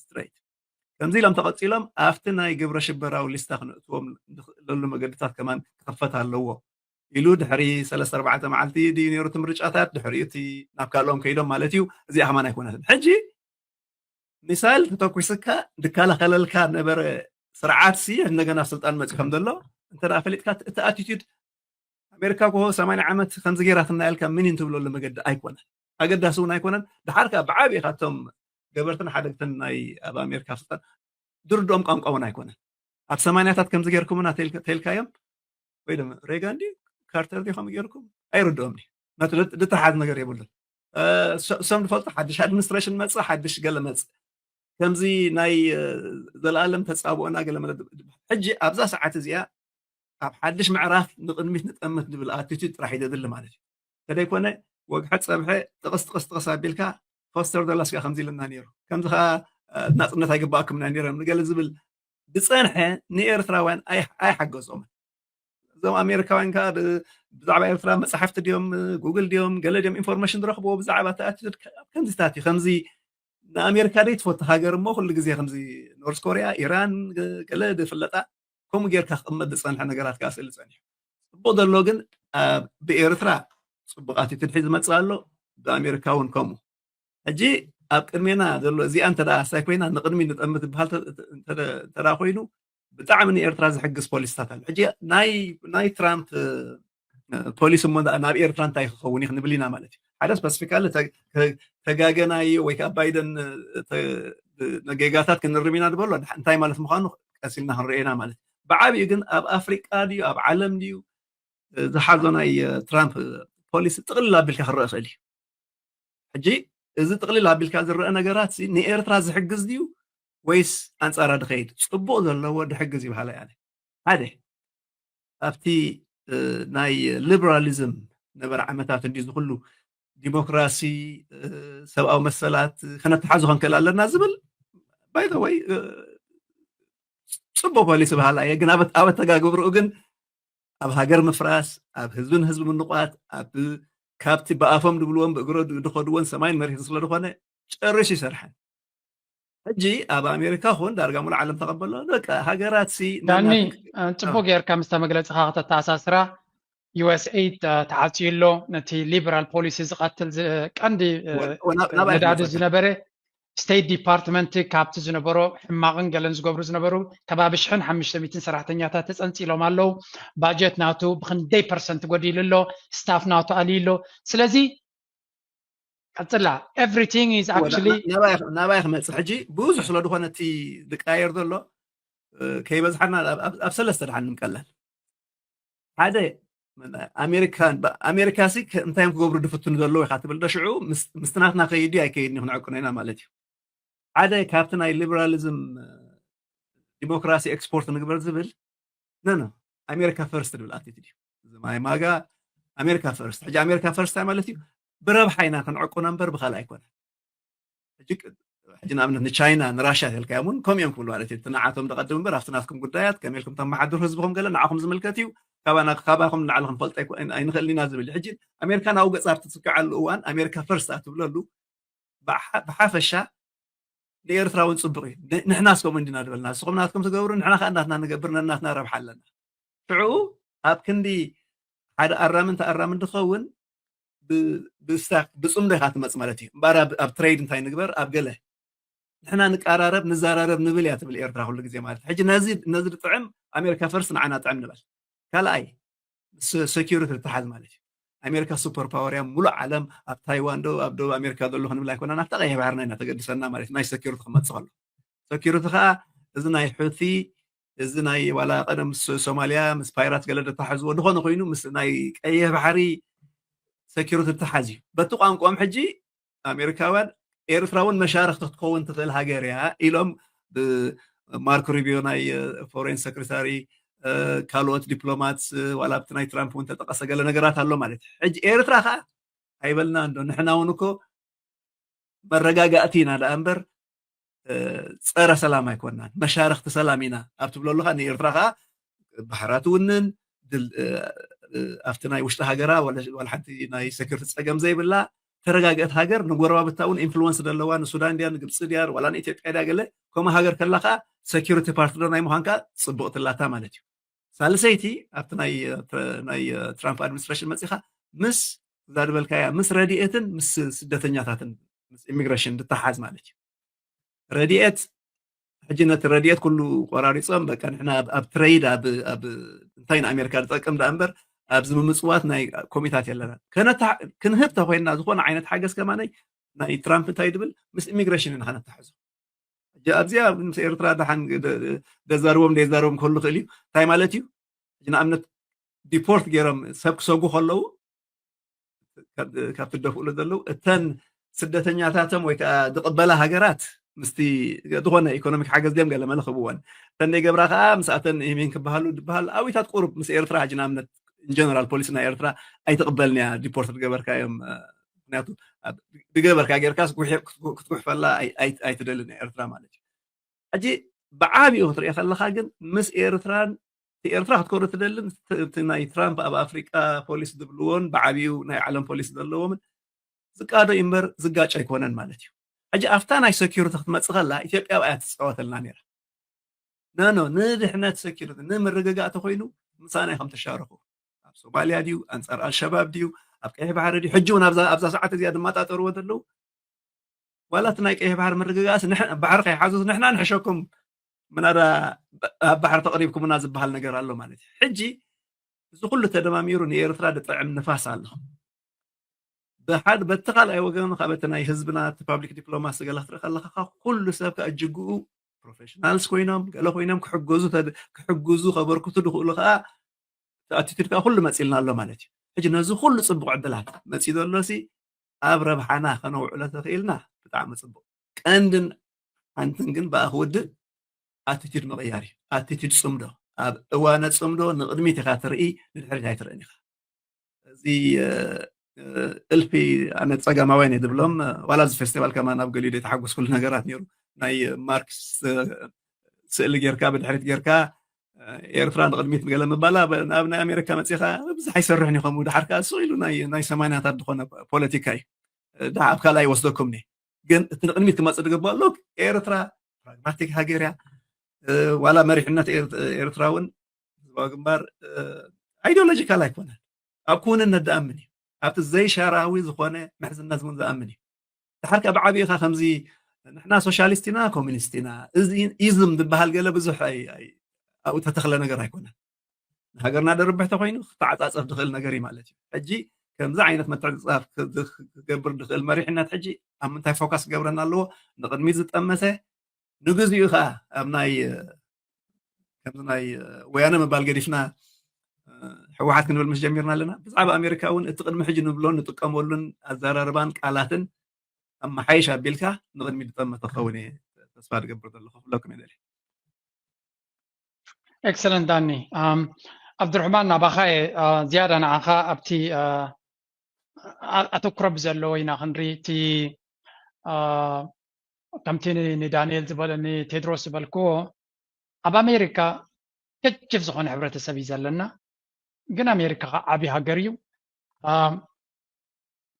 ስትሬት ከምዚ ኢሎም ተቐፂሎም ኣብቲ ናይ ግብረ ሽበራዊ ሊስታ ክነእትዎም ንኽእለሉ መገድታት ከማን ክኽፈት ኣለዎ ኢሉ ድሕሪ ሰለስተ ኣርባዕተ መዓልቲ ድዩ ነይሩ እቲ ምርጫታት ድሕሪኡ እቲ ናብ ካልኦም ከይዶም ማለት እዩ። እዚኣ ከማን ኣይኮነትን። ሕጂ ሚሳይል ተተኩስካ ድከላኸለልካ ነበረ ስርዓት ሲ እንደገና ኣብ ስልጣን መፂ ከም ዘሎ እንተ ፈሊጥካ እቲ ኣቲቱድ ኣሜሪካ ኮሆ ሰማንያ ዓመት ከምዚ ገይራትና ኢልካ ምን ትብለሉ መገዲ ኣይኮነን። ኣገዳሲ እውን ኣይኮነን። ድሓር ከዓ ብዓብዪ ካብቶም ገበርትን ሓደግትን ናይ ኣብ ኣሜሪካ ስልጣን ድርድኦም ቋንቋ እውን ኣይኮነን። ኣብ ሰማንያታት ከምዚ ገይርኩምና ተልካዮም ወይ ድማ ሬጋን ድዩ ካርተር ድዩ ከምኡ ገይርኩም ኣይርድኦም ድዩ? ድተሓዝ ነገር የብሉን። እሶም ዝፈልጡ ሓድሽ ኣድሚኒስትሬሽን መፅእ ሓድሽ ገለ መፅእ ከምዚ ናይ ዘለኣለም ተፃብኦና ገለ መለ ሕጂ ኣብዛ ሰዓት እዚኣ ኣብ ሓድሽ ምዕራፍ ንቕድሚት ንጠምት ዝብል ኣቲቱድ ጥራሕ እዩ ዘድሊ ማለት እዩ። እንተደይኮነ ወግሐ ፀብሐ ጥቕስ ጥቕስ ጥቕስ ኣቢልካ ፎስተር ደላስ ከዓ ከምዚ ኢለና ነይሩ ከምዚ ከዓ ናፅነት ኣይግባኣኩም ኢና ነይሮም ንገለ ዝብል ዝፀንሐ ንኤርትራውያን ኣይሓገዞምን። እዞም ኣሜሪካውያን ከዓ ብዛዕባ ኤርትራ መፅሓፍቲ ድዮም ጉግል ድዮም ገለ ድዮም ኢንፎርሜሽን ዝረኽብዎ ብዛዕባ እቲ ኣቲቱድ ከምዚታት እዩ ከምዚ ንኣሜሪካ ደይ ትፈቱ ሃገር እሞ ኩሉ ግዜ ከምዚ ኖርስ ኮሪያ ኢራን ገለ ዝፍለጣ ከምኡ ጌርካ ክቕመጥ ዝፀንሐ ነገራት ከዓ ስእሊ ፀኒሑ ፅቡቕ ዘሎ ግን ብኤርትራ ፅቡቕ ኣቲቱድ ሒዙ ዝመፅእ ኣሎ። ብኣሜሪካ እውን ከምኡ ሕጂ ኣብ ቅድሜና ዘሎ እዚኣ እንተ ኣስታይ ኮይና ንቅድሚ ንጠምት ዝበሃል እንተ ኮይኑ ብጣዕሚ ንኤርትራ ዝሕግዝ ፖሊስታት ኣሎ። ሕጂ ናይ ትራምፕ ፖሊሲ እሞ ናብ ኤርትራ እንታይ ክኸውን እዩ ክንብል ኢና ማለት እዩ። ሓደ ስፐሲፊካሊ ተጋገናዮ ወይ ከዓ ባይደን ጌጋታት ክንርም ኢና ዝበሎ እንታይ ማለት ምዃኑ ቀሲልና ክንርኤና ማለት እዩ። ብዓብዩ ግን ኣብ ኣፍሪቃ ድዩ ኣብ ዓለም ድዩ ዝሓዞ ናይ ትራምፕ ፖሊሲ ጥቕልል ኣቢልካ ክረአ ይኽእል እዩ። ሕጂ እዚ ጥቕልል ኣቢልካ ዝረአ ነገራት ንኤርትራ ዝሕግዝ ድዩ ወይስ ኣንፃራ ድኸይድ? ፅቡቕ ዘለዎ ድሕግዝ ይበሃል ኣነ ሓደ ኣብቲ ናይ ሊበራሊዝም ነበረ ዓመታት እንዲ ዝኩሉ ዲሞክራሲ ሰብኣዊ መሰላት ከነተሓዙ ከንክእል ኣለና ዝብል ባይተወይ ጽቡቕ ፖሊሲ በሃላ እየ፣ ግን ኣብ ኣተጋግብርኡ ግን ኣብ ሃገር ምፍራስ፣ ኣብ ህዝብን ህዝቢ ምንቋት፣ ኣብ ካብቲ ብኣፎም ድብልዎን ብእግሮ ድኸድዎን ሰማይን መሬትን ስለ ዝኾነ ጨርሽ ይሰርሐን። ሕጂ ኣብ ኣሜሪካ ኹን ዳርጋ ሙሉ ዓለም ተቐበሎ። በቃ ሃገራት ሲ ዳኒ፣ ጽቡቅ ጌርካ ምስታ መግለጽኻ ከተተኣሳስራ። ዩኤስኤይድ ተዓፅዩ ኣሎ። ነቲ ሊበራል ፖሊሲ ዝቐትል ቀንዲ ነዳዲ ዝነበረ ስቴት ዲፓርትመንት ካብቲ ዝነበሮ ሕማቕን ገለን ዝገብሩ ዝነበሩ ከባቢ ሽሕን ሓሙሽተ ሚእትን ሰራሕተኛታት ተፀንፂሎም ኣለዉ። ባጀት ናቱ ብክንደይ ፐርሰንት ጎዲሉ ኣሎ፣ ስታፍ ናቱ ኣልዩ ኣሎ። ስለዚ ቀፅላ፣ everything is actually ናባይ ክመፅእ ሕጂ ብዙሕ ስለ ዝኾነ እቲ ዝቃየር ዘሎ ከይበዝሓና ኣብ ሰለስተ ድሓን ንምቀላል። ሓደ ኣሜሪካን ኣሜሪካ ሲ እንታይ እዮም ክገብሩ ድፍትኑ ዘለዉ ኢኻ ትብል ዶ? ሽዑ ምስቲ ናትና ከይድ ኣይከይድን ክንዕቅኖ ኢና ማለት እዩ። ሓደ ካብቲ ናይ ሊበራሊዝም ዲሞክራሲ ኤክስፖርት ንግበር ዝብል ነ ኣሜሪካ ፈርስት ዝብል ኣቲቲድ እዩ። እዚ ማይ ማጋ ኣሜሪካ ፈርስት። ሕጂ ኣሜሪካ ፈርስት እንታይ ማለት እዩ? ብረብሓ ኢና ክንዕቅኖ እምበር ብካልእ ኣይኮነን። ሕጂ ንኣብነት ንቻይና ንራሽያ ተልካዮም እውን ከምኡ እዮም ክብሉ ማለት እዩ። እቲ ንዓቶም ደቐድም እምበር ኣብቲ ናትኩም ጉዳያት ከመይ ኢልኩም ተመሓድሩ ህዝብኹም ገለ ንዓኹም ዝምልከት እዩ። ካባና ካባኹም ንላዕሊ ክንፈልጦ ኣይንኽእልን ኢና ዝብል። ሕጂ ኣሜሪካ ናብኡ ገጻ ኣብ ትጽግዓሉ እዋን ኣሜሪካ ፈርስት ኣብ ትብለሉ ብሓፈሻ ንኤርትራ እውን ጽቡቕ እዩ። ንሕና እስከምኡ እንዲና ዝበልና ንስኹም ናትኩም ትገብሩ ንሕና ከዓ እናትና ንገብር ነናትና ረብሓ ኣለና። ሽዑ ኣብ ክንዲ ሓደ ኣራምን ተኣራምን ድኸውን ብስታክ ብፅምዶ ኢኻ ትመፅ ማለት እዩ። እምበኣር ኣብ ትሬድ እንታይ ንግበር ኣብ ገለ ንሕና ንቀራረብ ንዘራረብ ንብል እያ ትብል ኤርትራ ኩሉ ግዜ ማለት እዩ። ሕጂ ነዚ ነዚ ጥዕም ኣሜሪካ ፈርስ ንዓና ጥዕም ንበል። ካልኣይ ምስ ሴኪሪቲ ትተሓዝ ማለት እዩ። ኣሜሪካ ሱፐር ፓወር እያ፣ ሙሉእ ዓለም ኣብ ታይዋን ዶ ኣብ ደቡብ ኣሜሪካ ዘሎ ክንብል ኣይኮና፣ ናብታ ቀይሕ ባሕርና ኢና ተገድሰና ማለት እዩ። ናይ ሴኪሪቲ ክመፅእ ከሎ ሴኪሪቲ ከዓ እዚ ናይ ሑቲ እዚ ናይ ዋላ ቀደም ምስ ሶማልያ ምስ ፓይራት ገለ ደተሓዝዎ ዝኾነ ኮይኑ ምስ ናይ ቀይሕ ባሕሪ ሴኪሪቲ ተሓዝ እዩ። በቲ ቋንቋኦም ሕጂ ኣሜሪካውያን ኤርትራ እውን መሻርክቲ ክትከውን ትኽእል ሃገር እያ ኢሎም ብማርኮ ሩቢዮ ናይ ፎሬን ሰክሬታሪ ካልኦት ዲፕሎማት ዋላ ኣብቲ ናይ ትራምፕ እውን ተጠቀሰ ገለ ነገራት ኣሎ ማለት እዩ። ሕጂ ኤርትራ ከዓ ኣይበልና እንዶ ንሕና እውን እኮ መረጋጋእቲ ኢና ደኣ እምበር ጸረ ሰላም ኣይኮናን፣ መሻርክቲ ሰላም ኢና ኣብ ትብለሉ ከዓ ንኤርትራ ከዓ ባሕራ ትውንን ኣብቲ ናይ ውሽጢ ሃገራ ዋላ ሓንቲ ናይ ሴኩሪቲ ጸገም ዘይብላ ተረጋግአት ሃገር ንጎረባብታ እውን ኢንፍሉወንስ ዘለዋ ንሱዳን ድያ ንግብፂ ድያ ዋላ ንኢትዮጵያ ድያ ገለ ከምኡ ሃገር ከላ ከዓ ሴኩሪቲ ፓርትነር ናይ ምዃን ከዓ ፅቡቕቲ ኣላታ ማለት እዩ። ሳልሰይቲ ኣብቲ ናይ ትራምፕ ኣድሚኒስትሬሽን መፂኻ ምስ እዛ ዝበልካያ ምስ ረድኤትን ምስ ስደተኛታትን ምስ ኢሚግሬሽን ዝተሓዝ ማለት እዩ። ረድኤት ሕጂ ነቲ ረድኤት ኩሉ ቆራሪፆም በቃ ንሕና ኣብ ትረይድ ኣብ እንታይ ንኣሜሪካ ዝጠቅም ደኣ እምበር ኣብዚ ምምፅዋት ናይ ኮሚታት የለና ክንህብ ተኮይንና ዝኾነ ዓይነት ሓገዝ ከማነይ ናይ ትራምፕ እንታይ ድብል ምስ ኢሚግሬሽን ኢና ከነተሓዞ ኣብዚኣ ምስ ኤርትራ ደሓን ደዛርቦም ደዛርቦም ክህሉ ክእል እዩ እንታይ ማለት እዩ ንኣብነት ዲፖርት ገይሮም ሰብ ክሰጉ ከለዉ ካብ ትደፍእሉ ዘለዉ እተን ስደተኛታቶም ወይ ከዓ ዝቕበላ ሃገራት ምስቲ ዝኾነ ኢኮኖሚክ ሓገዝ ድዮም ገለ መለ ክብወን እተን ዘይገብራ ከዓ ምስኣተን ሜን ክበሃሉ ዝበሃል ኣዊታት ቁሩብ ምስ ኤርትራ ሕጂ ንኣብነት ኢንጀነራል ፖሊሲ ናይ ኤርትራ ኣይትቕበልን እያ ዲፖርት ዝገበርካዮም ምክንያቱ ዝገበርካ ጌርካስ ክትጉሕፈላ ኣይትደልን እያ ኤርትራ ማለት እዩ ሕጂ ብዓብኡ ክትሪኦ ከለካ ግን ምስ ኤርትራን ኤርትራ ክትኮሩ ትደልን እቲ ናይ ትራምፕ ኣብ ኣፍሪቃ ፖሊሲ ዝብልዎን ብዓብኡ ናይ ዓለም ፖሊሲ ዘለዎምን ዝቃዶ እምበር ዝጋጭ ኣይኮነን ማለት እዩ ሕጂ ኣብታ ናይ ሴኩሪቲ ክትመፅእ ከላ ኢትዮጵያ ኣብኣ ትፃወተልና ነራ ነኖ ንድሕነት ሴኩሪቲ ንምርግጋእ ተኮይኑ ምሳና ኢኹም ተሻርኹ ኣብ ሶማልያ ድዩ ኣንፃር ኣልሸባብ ድዩ ኣብ ቀይሕ ባሕሪ ድዩ ሕጂ እውን ኣብዛ ሰዓት እዚኣ ዝመጣጠርዎ ዘለዉ ዋላ እቲ ናይ ቀይሕ ባሕሪ ምርግጋእስ ባሕሪ ከይሓዙስ ንሕና ንሕሸኩም ምናዳ ኣብ ባሕሪ ተቕሪብኩምና ዝበሃል ነገር ኣሎ ማለት እዩ ሕጂ እዚ ኩሉ ተደማሚሩ ንኤርትራ ድጥዕም ንፋስ ኣሎ ብሓድ በቲ ካልኣይ ወገን ካብ እቲ ናይ ህዝብና እቲ ፓብሊክ ዲፕሎማሲ ገለ ክትርኢ ከለካ ኩሉ ሰብ ከዓ እጅግኡ ፕሮፌሽናልስ ኮይኖም ገለ ኮይኖም ክሕገዙ ክሕግዙ ከበርክቱ ዝኽእሉ ከዓ ኣቲቱድ ከዓ ኩሉ መፂልና ኣሎ ማለት እዩ ሕጂ ነዚ ኩሉ ፅቡቅ ዕድላት መፂ ዘሎ ሲ ኣብ ረብሓና ከነውዕሎ ተኽኢልና ብጣዕሚ ፅቡቅ ቀንድን ሓንትን ግን ብኣ ክውድእ ኣቲቲድ ምቕያር እዩ ኣቲቲድ ፅምዶ ኣብ እዋነ ፅምዶ ንቕድሚት ኢኻ ትርኢ ንድሕሪት ኣይትርእን ኢኻ እዚ እልፊ ኣነ ፀጋማውያን እየ ዝብሎም ዋላ እዚ ፌስቲቫል ከማን ኣብ ገሊኡ ተሓጎስኩሉ ነገራት ነይሩ ናይ ማርክስ ስእሊ ጌርካ ብድሕሪት ጌርካ ኤርትራ ንቕድሚት ገለ ምባላ ናብ ናይ ኣሜሪካ መፂኻ ብዙሕ ኣይሰርሕን እዩ። ከምኡ ድሓር ከዓ ስቕ ኢሉ ናይ ሰማንያታት ዝኾነ ፖለቲካ እዩ። ድሓ ኣብ ካልኣይ ይወስደኩም እኒ ግን እቲ ንቕድሚት ክመፅእ ዝግብኦ ኣሎ። ኤርትራ ፕራግማቲክ ሃገር እያ። ዋላ መሪሕነት ኤርትራ እውን ህዝባዊ ግንባር ኣይዲዮሎጂካል ኣይኮነን። ኣብ ክውንነት ዝኣምን እዩ። ኣብቲ ዘይሻራዊ ዝኾነ ምሕዝነት እውን ዝኣምን እዩ። ድሓር ከኣ ብዓቢኻ ከምዚ ንሕና ሶሻሊስት ኢና ኮሚኒስት ኢና እዚ ኢዝም ዝበሃል ገለ ብዙሕ ኣብኡ ተተኽለ ነገር ኣይኮነን። ንሃገርና ደርብሕ ተኮይኑ ክተዓፃፀፍ ዝኽእል ነገር እዩ ማለት እዩ። ሕጂ ከምዚ ዓይነት መተዕፅፃፍ ክገብር ዝኽእል መሪሕነት ሕጂ ኣብ ምንታይ ፎካስ ክገብረና ኣለዎ? ንቕድሚት ዝጠመተ ንግዚኡ ከዓ ኣብ ናይ ከምዚ ናይ ወያነ ምባል ገዲፍና ሕወሓት ክንብል ምስ ጀሚርና ኣለና። ብዛዕባ ኣሜሪካ እውን እቲ ቅድሚ ሕጂ ንብሎን ንጥቀመሉን ኣዘራርባን ቃላትን ኣመሓይሽ ኣቢልካ ንቕድሚት ዝጠመተ ክኸውን እየ ተስፋ ዝገብር ዘለኹ ክብለኩም እየ ደልየ። ኤክሰለንት ዳኒ። ኣብድርሕማን ናባኻ እየ ዝያዳ ንዓኻ ኣብቲ ኣተኩሮ ብዘለዎ ኢና ክንርኢ እቲ ከምቲ ንዳንኤል ዝበለኒ ቴድሮስ ዝበልክዎ ኣብ ኣሜሪካ ገጅፍ ዝኾነ ሕብረተሰብ እዩ ዘለና። ግን ኣሜሪካ ከዓ ዓብዪ ሃገር እዩ።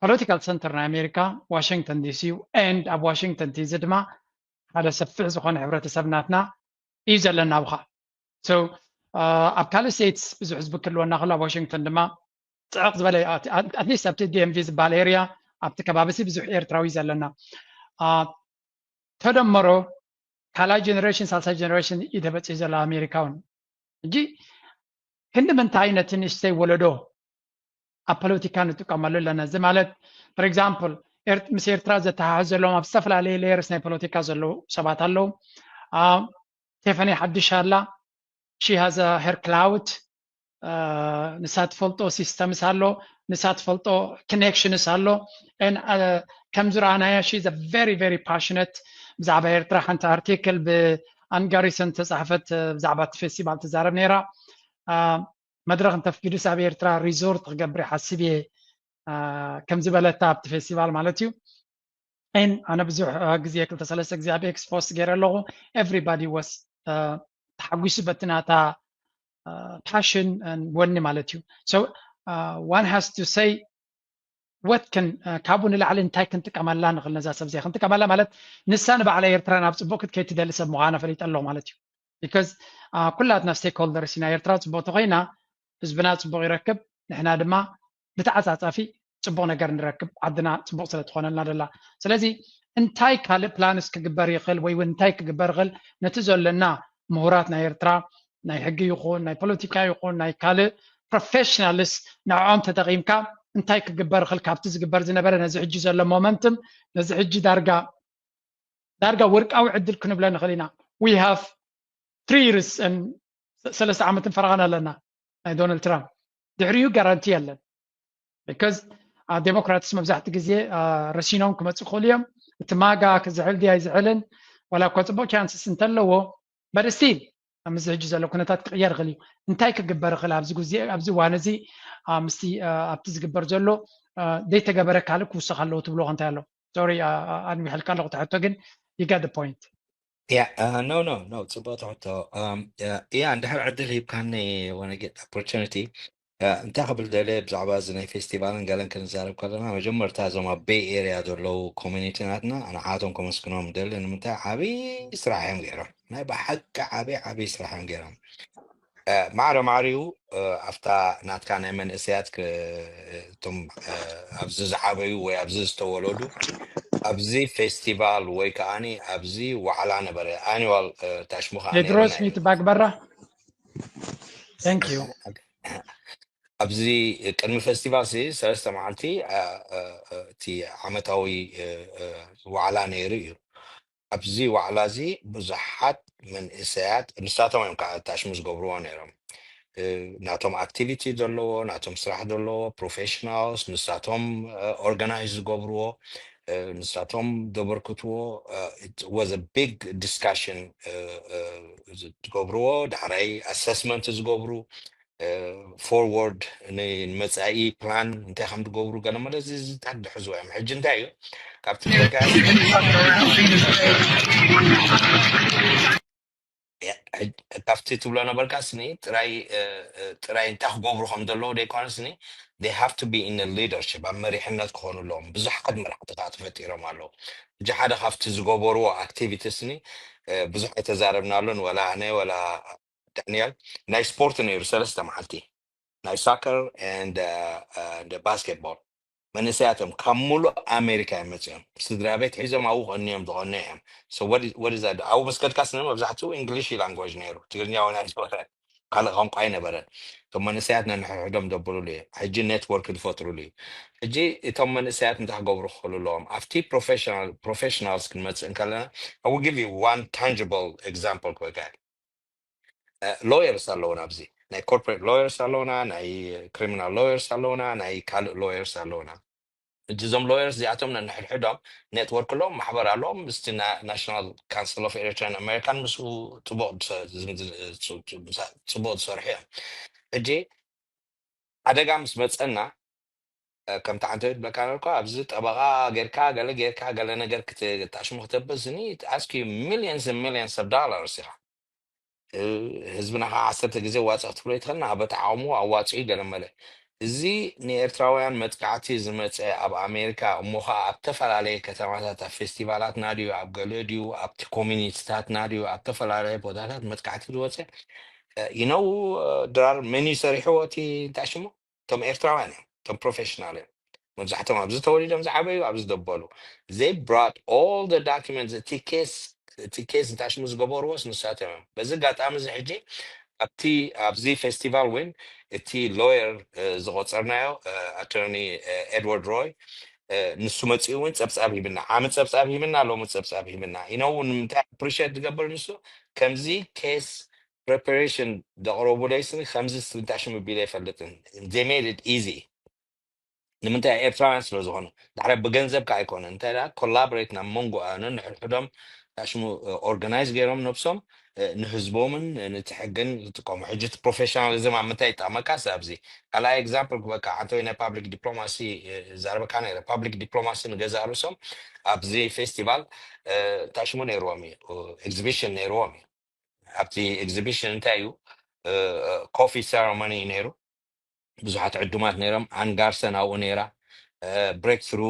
ፖለቲካል ሰንተር ናይ ኣሜሪካ ዋሽንግተን ዲሲ እዩ። ኤንድ ኣብ ዋሽንግተን ዲሲ ድማ ሓደ ሰፊሕ ዝኾነ ሕብረተሰብ ናትና እዩ ዘለና። ኣብኻ ኣብ ካልእ ስቴትስ ብዙሕ ህዝቢ ክህልወና ከሎ ኣብ ዋሽንግተን ድማ ፅዕቕ ዝበለ ኣትሊስት ኣብቲ ዲኤምቪ ዝበሃል ኤርያ ኣብቲ ከባቢ ሲ ብዙሕ ኤርትራዊ ዘለና ተደመሮ ካልኣይ ጀነሬሽን ሳልሳይ ጀነሬሽን እዩ ተበፂሑ ዘሎ ኣሜሪካውን ሕጂ ክንዲ ምንታይ ነቲ ንእሽተይ ወለዶ ኣብ ፖለቲካ ንጥቀመሉ ኣለና እዚ ማለት for example ምስ ኤርትራ ዘተሓሕዝ ዘለዎም ኣብ ዝተፈላለዩ layers ናይ ፖለቲካ ዘለዉ ሰባት ኣለዉ ቴፈኒ ሓድሽ ኣላ she has her clout ንሳ ትፈልጦ ሲስተምስ ኣሎ ንሳ ትፈልጦ connections ኣሎ ከም ዝረኣናያ she is very very passionate ብዛዕባ ኤርትራ ሓንቲ ኣርቲክል ብኣንጋሪሰን ተፃሕፈት ብዛዕባ እቲ ፌስቲቫል ትዛረብ ነይራ መድረክ እንተፍቂዱስ ኣብ ኤርትራ ሪዞርት ክገብር ሓስብ እየ ከም ዝበለታ ኣብቲ ፌስቲቫል ማለት እዩ ን ኣነ ብዙሕ ግዜ ክልተ ሰለስተ ግዜ ኣብ ኤክስፖስት ገይረ ኣለኹ everybody was ተሓጒሱ በቲ ናታ ፓሽን ወኒ ማለት እዩ so one has to say what can ካብኡ ንላዕሊ እንታይ ክንጥቀመላ ንኽእል ነዛ ሰብ እዚኣ ክንጥቀመላ ማለት ንሳ ንባዕላ ኤርትራ ናብ ፅቡቅ ክትከይድ ትደሊ ሰብ ምዃና ፈሊጠ ኣለኹ ማለት እዩ because ኩላትና ስቴክሆልደርስ ኢና ኤርትራ ፅቡቅ ተኮይና ህዝብና ፅቡቅ ይረክብ ንሕና ድማ ብተዓፃፃፊ ፅቡቅ ነገር ንረክብ ዓድና ፅቡቅ ስለትኾነልና ደላ ስለዚ እንታይ ካልእ ፕላንስ ክግበር ይኽእል ወይ እውን እንታይ ክግበር ይኽእል ነቲ ዘለና ምሁራት ናይ ኤርትራ ናይ ሕጊ ይኹን ናይ ፖለቲካ ይኹን ናይ ካልእ ፕሮፌሽናልስ ንዕኦም ተጠቒምካ እንታይ ክግበር ይኽእል ካብቲ ዝግበር ዝነበረ ነዚ ሕጂ ዘሎ ሞመንትም ነዚ ሕጂ ዳርጋ ዳርጋ ወርቃዊ ዕድል ክንብሎ ንኽእል ኢና we have three years ሰለስተ ዓመትን ፈረቓን ኣለና ናይ ዶናልድ ትራምፕ ድሕሪኡ ጋራንቲ የለን because ዴሞክራትስ መብዛሕቲ ግዜ ረሲኖም ክመፁ ክኽእሉ እዮም እቲ ማጋ ክዝሕል ድያ ይዝሕልን ዋላ እኳ ፅቡቅ ቻንስስ እንተለዎ but still ምስ ሕጂ ዘሎ ኩነታት ክቅየር ይኽእል እዩ እንታይ ክግበር ይኽእል ኣብዚ ግዜ ኣብዚ እዋን እዚ ምስቲ ኣብቲ ዝግበር ዘሎ ዘይተገበረ ካልእ ክውሰኽ ኣለዎ ትብልዎ እንታይ ኣሎ sorry ኣንዊሐልካ ኣለኹ ትሕቶ ግን you get the point Yeah, uh, no, no, no, ፅቡቅ ትሕቶ እያ እንድሕር ዕድል ሂብካኒ ወነጌት opportunity እንታይ ክብል ደለ ብዛዕባ እዚ ናይ ፌስቲቫልን ገለን ክንዛረብ ከለና መጀመርታ እዞም ኣብ ቤይ ኤርያ ዘለዉ ኮሚኒቲ ናትና ንዓቶም ከመስግኖም ደሊ ንምንታይ ዓብዪ ስራሕ እዮም ገይሮም ናይ ብሓቂ ዓብዪ ዓብዪ ስራሕ እዮም ገይሮም ማዕረ ማዕሪኡ ኣብታ ናትካ ናይ መንእሰያት እቶም ኣብዚ ዝዓበዩ ወይ ኣብዚ ዝተወለዱ ኣብዚ ፌስቲቫል ወይ ከዓኒ ኣብዚ ዋዕላ ነበረ ኣኒዋል ታሽሙካ ቴድሮስ ሚትባግበራ ኣብዚ ቅድሚ ፌስቲቫል ሲ ሰለስተ መዓልቲ እቲ ዓመታዊ ዋዕላ ነይሩ እዩ ኣብዚ ዋዕላ እዚ ብዙሓት መንእሰያት ንሳቶም እዮም ከዓ ታሽሙ ዝገብርዎ ነይሮም ናቶም ኣክቲቪቲ ዘለዎ ናቶም ስራሕ ዘለዎ ፕሮፌሽናልስ ንሳቶም ኦርጋናይዝ ዝገብርዎ ንሳቶም ዘበርክትዎ was a big discussion ዝገብርዎ ዳሕራይ ኣሰስመንት ዝገብሩ ፎርወርድ ንመፃኢ ፕላን እንታይ ከም ዝገብሩ ገለ መለ ዝዝታት ዝሕዝዎ እዮም ሕጂ እንታይ እዩ ካብቲ ካብቲ ትብሎ ነበርካ ስኒ ጥራይ ጥራይ እንታይ ክገብሩ ከም ዘለዎ ዘይኮነ ስኒ they have to be in leadership ኣብ መሪሕነት ክኾኑ ኣለዎም። ብዙሓት መራሕቲ ከዓ ተፈጢሮም ኣለዉ። እጂ ሓደ ካብቲ ዝገበርዎ ኣክቲቪቲ ስኒ ብዙሕ ኣይተዛረብናሉን፣ ወላ ኣነ ወላ ዳንኤል። ናይ ስፖርት ነይሩ ሰለስተ መዓልቲ ናይ ሳከር and ባስኬትቦል። መንእሰያቶም ካብ ሙሉእ ኣሜሪካ እዮም መፅኦም። ስድራ ቤት ሒዞም ኣብኡ ቀንዮም ዝቐኑ እዮም። ኣብኡ መስከድካ ስነ መብዛሕትኡ እንግሊሽ ላንጓጅ ነይሩ፣ ትግርኛ ወላ ኣይነበረን፣ ካልእ ቋንቋ ኣይነበረን። እቶም መንእሰያት ነንሕድሕዶም ደብሉሉ እዮም። ሕጂ ኔትወርክ ዝፈጥሩሉ እዩ። ሕጂ እቶም መንእሰያት እንታይ ክገብሩ ክኽእሉ ኣለዎም? ኣብቲ ፕሮፌሽናልስ ክንመፅእ እንከለና I will give you one tangible example ክበካ ሎየርስ ኣለውና ኣብዚ ናይ ኮርፖሬት ሎየርስ ኣለውና፣ ናይ ክሪሚናል ሎየርስ ኣለውና፣ ናይ ካልእ ሎየርስ ኣለውና። እዞም ሎየርስ እዚኣቶም ነንሕድሕዶም ኔትወርክ ኣለዎም፣ ማሕበር ኣለዎም። ምስቲ ናሽናል ካውንስል ኦፍ ኤሪትራን ኣሜሪካን ምስኡ ፅቡቕ ዝሰርሑ እዮም። ሕጂ ሓደጋ ምስ መፀና ከምቲ ዓንተ ዝብለካ ነበርኩ ኣብዚ ጠበቓ ጌርካ ገለ ጌርካ ገለ ነገር ክትኣሽሙ ክተብስ ኒ ኣስኪ ሚሊየንስ ሚሊየንስ ኦፍ ዶላርስ ኢኻ። ህዝብና ከዓ ዓሰርተ ግዜ ዋፅእ ክትብሎ ይትኽእል ና በቲ ዓቕሙ ኣዋፅኡ ገለ መለ። እዚ ንኤርትራውያን መጥቃዕቲ ዝመፀ ኣብ ኣሜሪካ እሞ ከዓ ኣብ ተፈላለየ ከተማታት ኣብ ፌስቲቫላትና ድዩ ኣብ ገለ ድዩ ኣብቲ ኮሚኒቲታትና ድዩ ኣብ ተፈላለየ ቦታታት መጥቃዕቲ ዝወፀ ይነው ድራር መን እዩ ሰሪሕዎ እቲ እንታይ ሽሙ እቶም ኤርትራውያን እዮም እቶም ፕሮፌሽናል እዮም መብዛሕቶም ኣብዚ ተወሊዶም ዝዓበዩ ኣብዚ ደበሉ they brought all the documents እቲ ኬስ እቲ ኬስ እንታይ ሽሙ ዝገበርዎስ ንሳቶም እዮም በዚ ኣጋጣሚ እዚ ሕጂ ኣብቲ ኣብዚ ፌስቲቫል እውን እቲ ሎየር ዝቆፀርናዮ ኣቶርኒ ኤድዋርድ ሮይ ንሱ መፂኡ እውን ፀብፃብ ሂብና ዓሚ ፀብፃብ ሂብና ሎሚ ፀብፃብ ሂብና ይነው ንምንታይ ኣፕሪሽት ዝገብር ንሱ ከምዚ ኬስ ፕሬፓሬሽን ዘቕረቡለይ ስኒ ከምዚ ስልጣሽ ምቢለ ኣይፈልጥን they made it easy ንምንታይ ኤርትራውያን ስለ ዝኾኑ ዳሕረ ብገንዘብ ከዓ ኣይኮነ እንታይ ኮላቦሬት ናብ መንጎ ኣነ ንሕድሕዶም ሽሙ ኦርጋናይዝ ገይሮም ነብሶም ንህዝቦምን ንቲ ሕግን ዝጥቀሙ ሕጂ እቲ ፕሮፌሽናሊዝም ኣብ ምንታይ ይጠቕመካ ኣብዚ ካልኣይ ኤግዛምፕል ክበካ ዓንተወይ ናይ ፓብሊክ ዲፕሎማሲ ዛረበካ ነረ ፓብሊክ ዲፕሎማሲ ንገዛ ርእሶም ኣብዚ ፌስቲቫል እንታይ ሽሙ ነይርዎም እዩ ኤግዚቢሽን ነይርዎም እዩ ኣብቲ ኤግዚቢሽን እንታይ እዩ ኮፊ ሴረሞኒ እዩ ነይሩ ብዙሓት ዕዱማት ነይሮም ኣን ጋርሰን ኣብኡ ነይራ ብሬክ ትሩ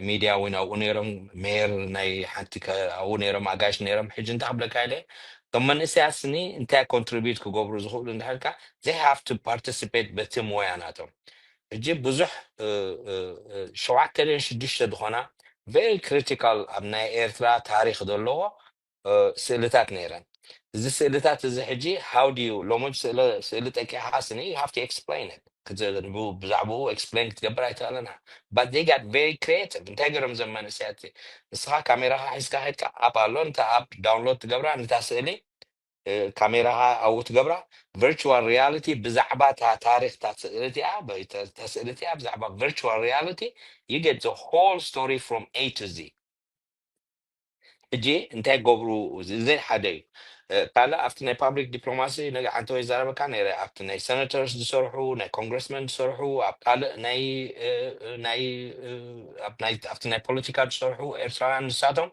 ሚድያ እውን ኣብኡ ነይሮም ሜየር ናይ ሓንቲ ኣብኡ ነይሮም ኣጋይሽ ነይሮም ሕጂ እንታይ ክብለካ ኢለ እቶም መንእሰያት ስኒ እንታይ ኮንትሪቢዩት ክገብሩ ዝኽእሉ እንድሕርካ they have to participate በቲ ሞያ ናቶም ሕጂ ብዙሕ ሸውዓተ ድን ሽዱሽተ ዝኾና very critical ኣብ ናይ ኤርትራ ታሪክ ዘለዎ ስእልታት ነይረን እዚ ስእልታት እዚ ሕጂ how do you ሎሚ ስእሊ ጠቂኻ ስኒ you have to explain it ብዛዕባኡ explain ክትገብር ኣይትኽእልን but they got very creative እንታይ ገይሮም ዘም መንእሰያት ንስኻ ካሜራኻ ሒዝካ ከድካ ኣፕ ኣሎ ነታ ኣፕ download ትገብራ ነታ ስእሊ ካሜራኻ ኣብኡ ትገብራ virtual reality ብዛዕባ እታ ታሪክ እታ ስእሊ እቲኣ እታ ስእሊ እቲኣ ብዛዕባ virtual reality you get the whole story from A to Z ሕጂ እንታይ ገብሩ እዚ ሓደ እዩ ካልእ ኣብቲ ናይ ፓብሊክ ዲፕሎማሲ ነገ ዓንተ ወይ ዛረበካ ነረ ኣብቲ ናይ ሰነተርስ ዝሰርሑ ናይ ኮንግረስመን ዝሰርሑ ኣብ ካልእ ናይ ናይ ኣብቲ ናይ ፖለቲካ ዝሰርሑ ኤርትራውያን ንሳቶም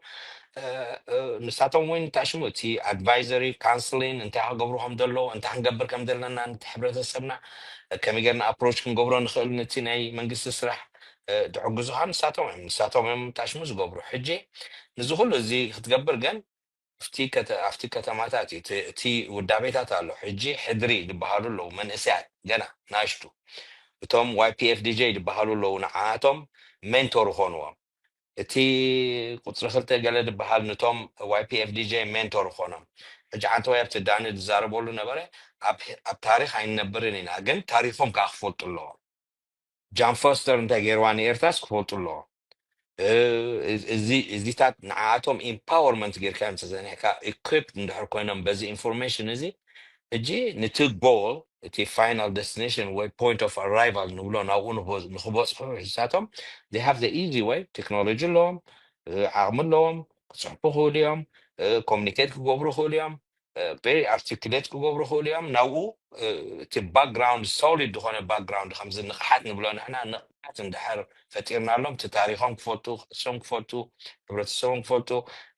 ንሳቶም እውን እንታይ ሽሙ እቲ ኣድቫይዘሪ ካውንስሊን እንታይ ክገብሩ ከም ዘለዎ እንታይ ክንገብር ከም ዘለና ነቲ ሕብረተሰብና ከመይ ጌርና ኣፕሮች ክንገብሮ ንኽእል ነቲ ናይ መንግስቲ ስራሕ ድሕግዙኻ ንሳቶም እዮም ንሳቶም እዮም እንታይ ሽሙ ዝገብሩ ሕጂ ንዚ ኩሉ እዚ ክትገብር ግን ኣብቲ ከተማታት እቲ ውዳቤታት ኣሎ ሕጂ ሕድሪ ዝበሃሉ ኣለዉ መንእሰያት ገና ናሽቱ እቶም ዋይ ፒ ኤፍ ዲ ጀ ዝበሃሉ ኣለዉ ንዓቶም ሜንቶር ይኾንዎም እቲ ቁፅሪ ክልተ ገለ ዝበሃል ንቶም ዋይ ፒ ኤፍ ዲ ጀ ሜንቶር ይኾኖም ሕጂ ዓንተ ወይ ኣብቲ ዳኒ ዝዛረበሉ ነበረ ኣብ ታሪክ ኣይንነብርን ኢና ግን ታሪኮም ከዓ ክፈልጡ ኣለዎም ጃን ፎስተር እንታይ ገይርዋ ንኤርትራስ ክፈልጡ ኣለዎ እዚታት ንዓኣቶም ኢምፓወርመንት ጌርካ እዮም ተዘኒሕካ ኢኩፕ እንድሕር ኮይኖም በዚ ኢንፎርሜሽን እዚ ሕጂ ንቲ ጎል እቲ ፋይናል ደስቲኔሽን ወይ ፖይንት ኦፍ ኣራይቫል ንብሎ ናብኡ ንክበፅሑ ሕሳቶም they have the easy way ቴክኖሎጂ ኣለዎም ዓቕሚ ኣለዎም ክፅሕፉ ክእሉ እዮም ኮሚኒኬት ክገብሩ ክእሉ እዮም very articulate ክገብሩ ክእሉ እዮም ናብኡ እቲ ባክግራውንድ ሶሊድ ዝኾነ ባክግራውንድ ከምዚ ንቕሓት ንብሎ ንሕና ንቕሓት እንድሕር ፈጢርናሎም እቲ ታሪኾም ክፈልጡ ቅርሶም ክፈልጡ ሕብረተሰቦም ክፈልጡ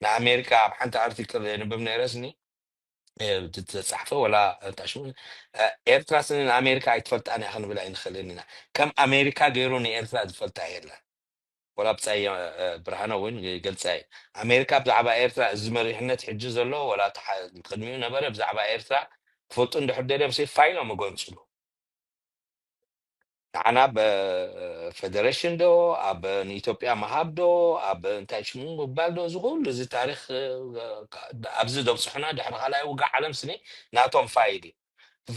ንኣሜሪካ ኣብ ሓንቲ ኣርቲክል የንብብ ነይረስኒ ዝተፃሕፈ ወላ እንታይ ሽሙ ኤርትራ ስኒ ንኣሜሪካ ኣይትፈልጣን እያ ክንብል ኣይንኽእልን ኢና። ከም ኣሜሪካ ገይሩ ንኤርትራ ዝፈልጣ የለን። ወላ ብፃይ ብርሃነ እውን ይገልፃ እዩ። ኣሜሪካ ብዛዕባ ኤርትራ እዚ መሪሕነት ሕጂ ዘሎ ወላ ቅድሚኡ ነበረ ብዛዕባ ኤርትራ ክፈልጡ እንድሕር ደልዮም ሲ ፋይሎም መጎንፅሉ ንዓና ብ ፌደሬሽን ዶ ኣብ ንኢትዮጵያ ምሃብ ዶ ኣብ እንታይ ሽሙ ምባል ዶ እዚ ኩሉ እዚ ታሪክ ኣብዚ ዘብፅሑና ድሕሪ ካልኣይ ውግእ ዓለም ስኒ ናቶም ፋይል እዩ።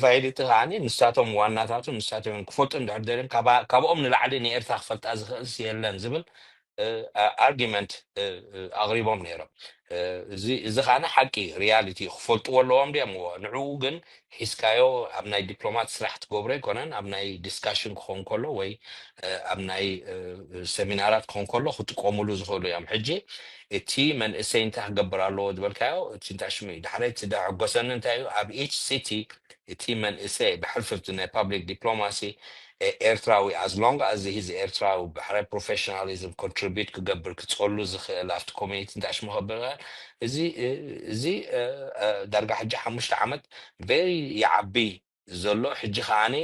ፋይል እቲ ከዓ ንሳቶም ዋናታቱ ንሳቶም እዮም ክፈልጡ እንድሕር ደልዮም ካብኦም ንላዕሊ ንኤርትራ ክፈልጣ ዝኽእልስ የለን ዝብል ኣርጊመንት ኣቕሪቦም ነይሮም። እዚ ከዓ ሓቂ ሪያሊቲ ክፈልጥዎ ኣለዎም ድዮም ንዕኡ ግን ሒዝካዮ ኣብ ናይ ዲፕሎማት ስራሕ ትገብሮ ኣይኮነን ኣብ ናይ ዲስካሽን ክኾን ከሎ ወይ ኣብ ናይ ሰሚናራት ክኾን ከሎ ክጥቀሙሉ ዝኽእሉ እዮም። ሕጂ እቲ መንእሰይ እንታይ ክገብር ኣለዎ ዝበልካዮ እቲ እንታይ ሽሙ እዩ ዳሕረይ እቲ ደሕጎሰኒ እንታይ እዩ ኣብ ኢች ሲቲ እቲ መንእሰይ ብሕልፍቲ ናይ ፓብሊክ ዲፕሎማሲ ኤርትራዊ as long as he's ኤርትራዊ ብሕራይ ፕሮፌሽናሊዝም ኮንትሪቢዩት ክገብር ክፀሉ ዝኽእል ኣብቲ ኮሚኒቲ እንታይ ሽሙ ከብር እዚ እዚ ዳርጋ ሕጂ ሓሙሽተ ዓመት ቨሪ ይዓቢ ዘሎ ሕጂ ከዓኒ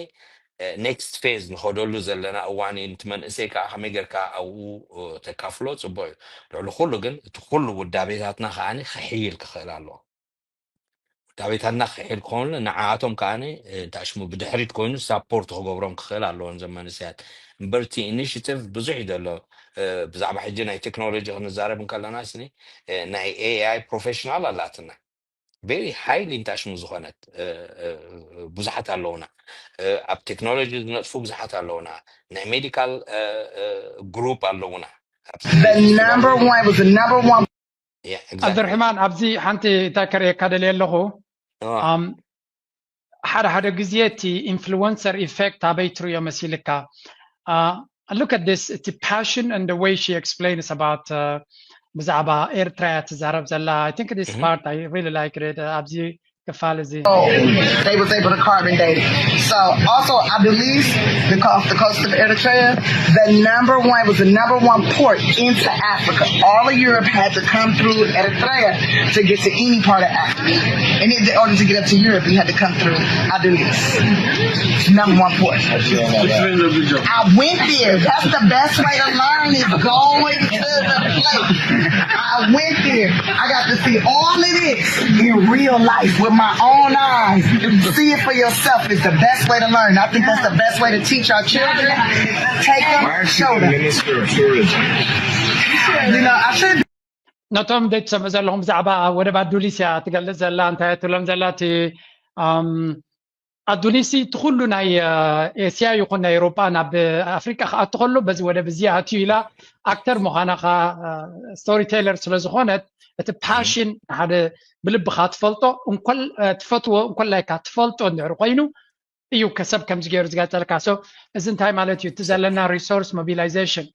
ኔክስት ፌዝ ንኸደሉ ዘለና እዋን እዩ። ነቲ መንእሰይ ከዓ ከመይ ጌርካ ኣብኡ ተካፍሎ ፅቡቅ እዩ። ልዕሊ ኩሉ ግን እቲ ኩሉ ውዳቤታትና ከዓኒ ክሕይል ክኽእል ኣለዎ። ውዳቤታትና ክሕይል ክኾኑ ንዓኣቶም ከዓኒ እንታይ ሽሙ ብድሕሪት ኮይኑ ሳፖርት ክገብሮም ክኽእል ኣለዎ እዞም መንእሰያት። እምበር እቲ ኢኒሽቲቭ ብዙሕ እዩ ዘሎ። ብዛዕባ ሕጂ ናይ ቴክኖሎጂ ክንዛረብ እንከለና ስኒ ናይ ኤኣይ ፕሮፌሽናል ኣላትና ቨሪ ሃይሊ እንታይ ሽሙ ዝኾነት ብዙሓት ኣለውና። ኣብ ቴክኖሎጂ ዝነጥፉ ብዙሓት ኣለውና። ናይ ሜዲካል ግሩፕ ኣለውና። The number one was the number one Yeah, exactly. ኣብድርሕማን ኣብዚ ሓንቲ እንታይ ከርእየካ ደልየ ኣለኹ Oh, um, ሓደ ሓደ ግዜ እቲ ኢንፍሉወንሰር ኢፌክት ኣበይ ትርእዮ መሲልካ look at this እቲ passion and the way she explains about ብዛዕባ ኤርትራ እያ ትዛረብ ዘላ I think this Mhm. part I really like it ኣብዚ ክፋል እዚ they was able to carbon date it. So also, I believe the co- off the coast of Eritrea, the number one was the number one port into Africa. All of Europe had to come through Eritrea to get to any part of Africa. And in order to get up to Europe, you had to come through Adulis. It's number one port. I went there. That's the best way to learn is going to the place. I went there. I got to see all of this in real life with my own eyes. See it for yourself is the best way to learn. I think that's the best way to teach our children. Take them, Why aren't you show the them. Minister of Tourism? You know, I should ነቶም ደይ ትሰምዑ ዘለኹም ብዛዕባ ወደብ ኣዱሊስ እያ ትገልጽ ዘላ እንታይ ትብሎም ዘላ እቲ ኣዱሊስ እቲ ኩሉ ናይ ኤስያ ይኹን ናይ ኤሮጳ ናብ ኣፍሪቃ ክኣቱ ከሎ በዚ ወደብ እዚ ኣትዩ ኢላ ኣክተር ምዃና ከ ስቶሪ ቴለር ስለ ዝኾነት እቲ ፓሽን ሓደ ብልብኻ ትፈልጦ ትፈትዎ እንኮላይካ ትፈልጦ እንድሕር ኮይኑ እዩ ከሰብ ከምዚ ገይሩ ዝገልጸልካ so እዚ እንታይ ማለት እዩ እቲ ዘለና ሪሶርስ ሞቢላይዜሽን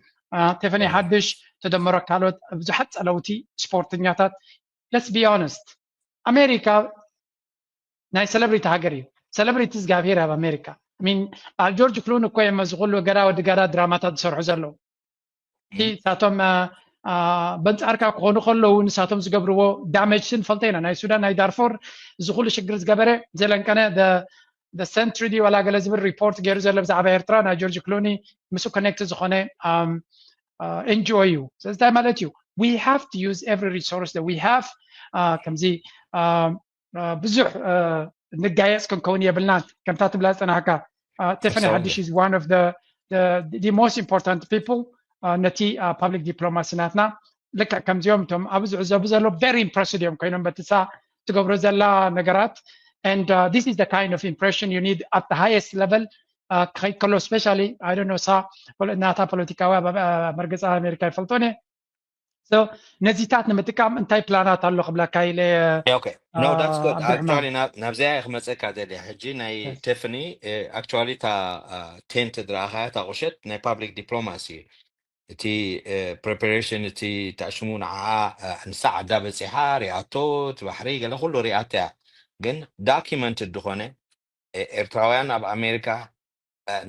ቴፈኒ ሓድሽ ተደመሮ ካልኦት ብዙሓት ጸለውቲ ስፖርተኛታት let's be honest ኣሜሪካ ናይ ሰለብሪቲ ሃገር እዩ ሰለብሪቲ እግዚኣብሄር ኣብ ኣሜሪካ ሚን በዓል ጆርጅ ክሉን እኮ እዮም እዚ ኩሉ ገዳ ወዲ ገዳ ድራማታት ዝሰርሑ ዘለዉ እቲ ሳቶም በንጻርካ ክኾኑ ከለዉ ንሳቶም ዝገብርዎ ዳመጅ ንፈልጦ ኢና ናይ ሱዳን ናይ ዳርፎር እዚ ኩሉ ሽግር ዝገበረ ዘለንቀነ ሰንትሪ ድዩ ዋላ ገለ ዝብል ሪፖርት ገይሩ ዘሎ ብዛዕባ ኤርትራ ናይ ጆርጅ ክሉኒ ምስ ኮኔክት ዝኾነ ኤንጂኦ እዩ ስለዚ እንታይ ማለት እዩ we have to use every resource that we have ከምዚ ብዙሕ ንጋየፅ ክንከውን የብልናን ከምታ ትብላ ዝፀናሕካ ቴፈኒ ሓድሽ is one of the the most important people ነቲ ፓብሊክ ዲፕሎማሲ ናትና ልክዕ ከምዚኦም እቶም ኣብዚ ዝዕዘቡ ዘሎ very impressed እዮም ኮይኖም በትሳ ትገብሮ ዘላ ነገራት and uh, this is the kind of impression you need at the highest level ክኸይድ ከሎ especially I don't know ሳ ናታ ፖለቲካዊ መርገፂ ኣሜሪካ ይፈልጦን እየ ነዚታት ንምጥቃም እንታይ ፕላናት ኣሎ ክብለካ ኢለ okay no that's good actually ናብዚኣ ክመፀካ ደልያ ሕጂ ናይ ቴፍኒ actually እታ ቴንት ድረኣኻያ እታ ቁሸት ናይ ፓብሊክ ዲፕሎማሲ እዩ እቲ ፕሪፓሬሽን እቲ ታሽሙ ንዓ ንሳ ዓዳ በፂሓ ሪኣቶ እቲ ባሕሪ ገለ ኩሉ ሪኣቶ እያ ግን ዳኪመንት ዝኾነ ኤርትራውያን ኣብ ኣሜሪካ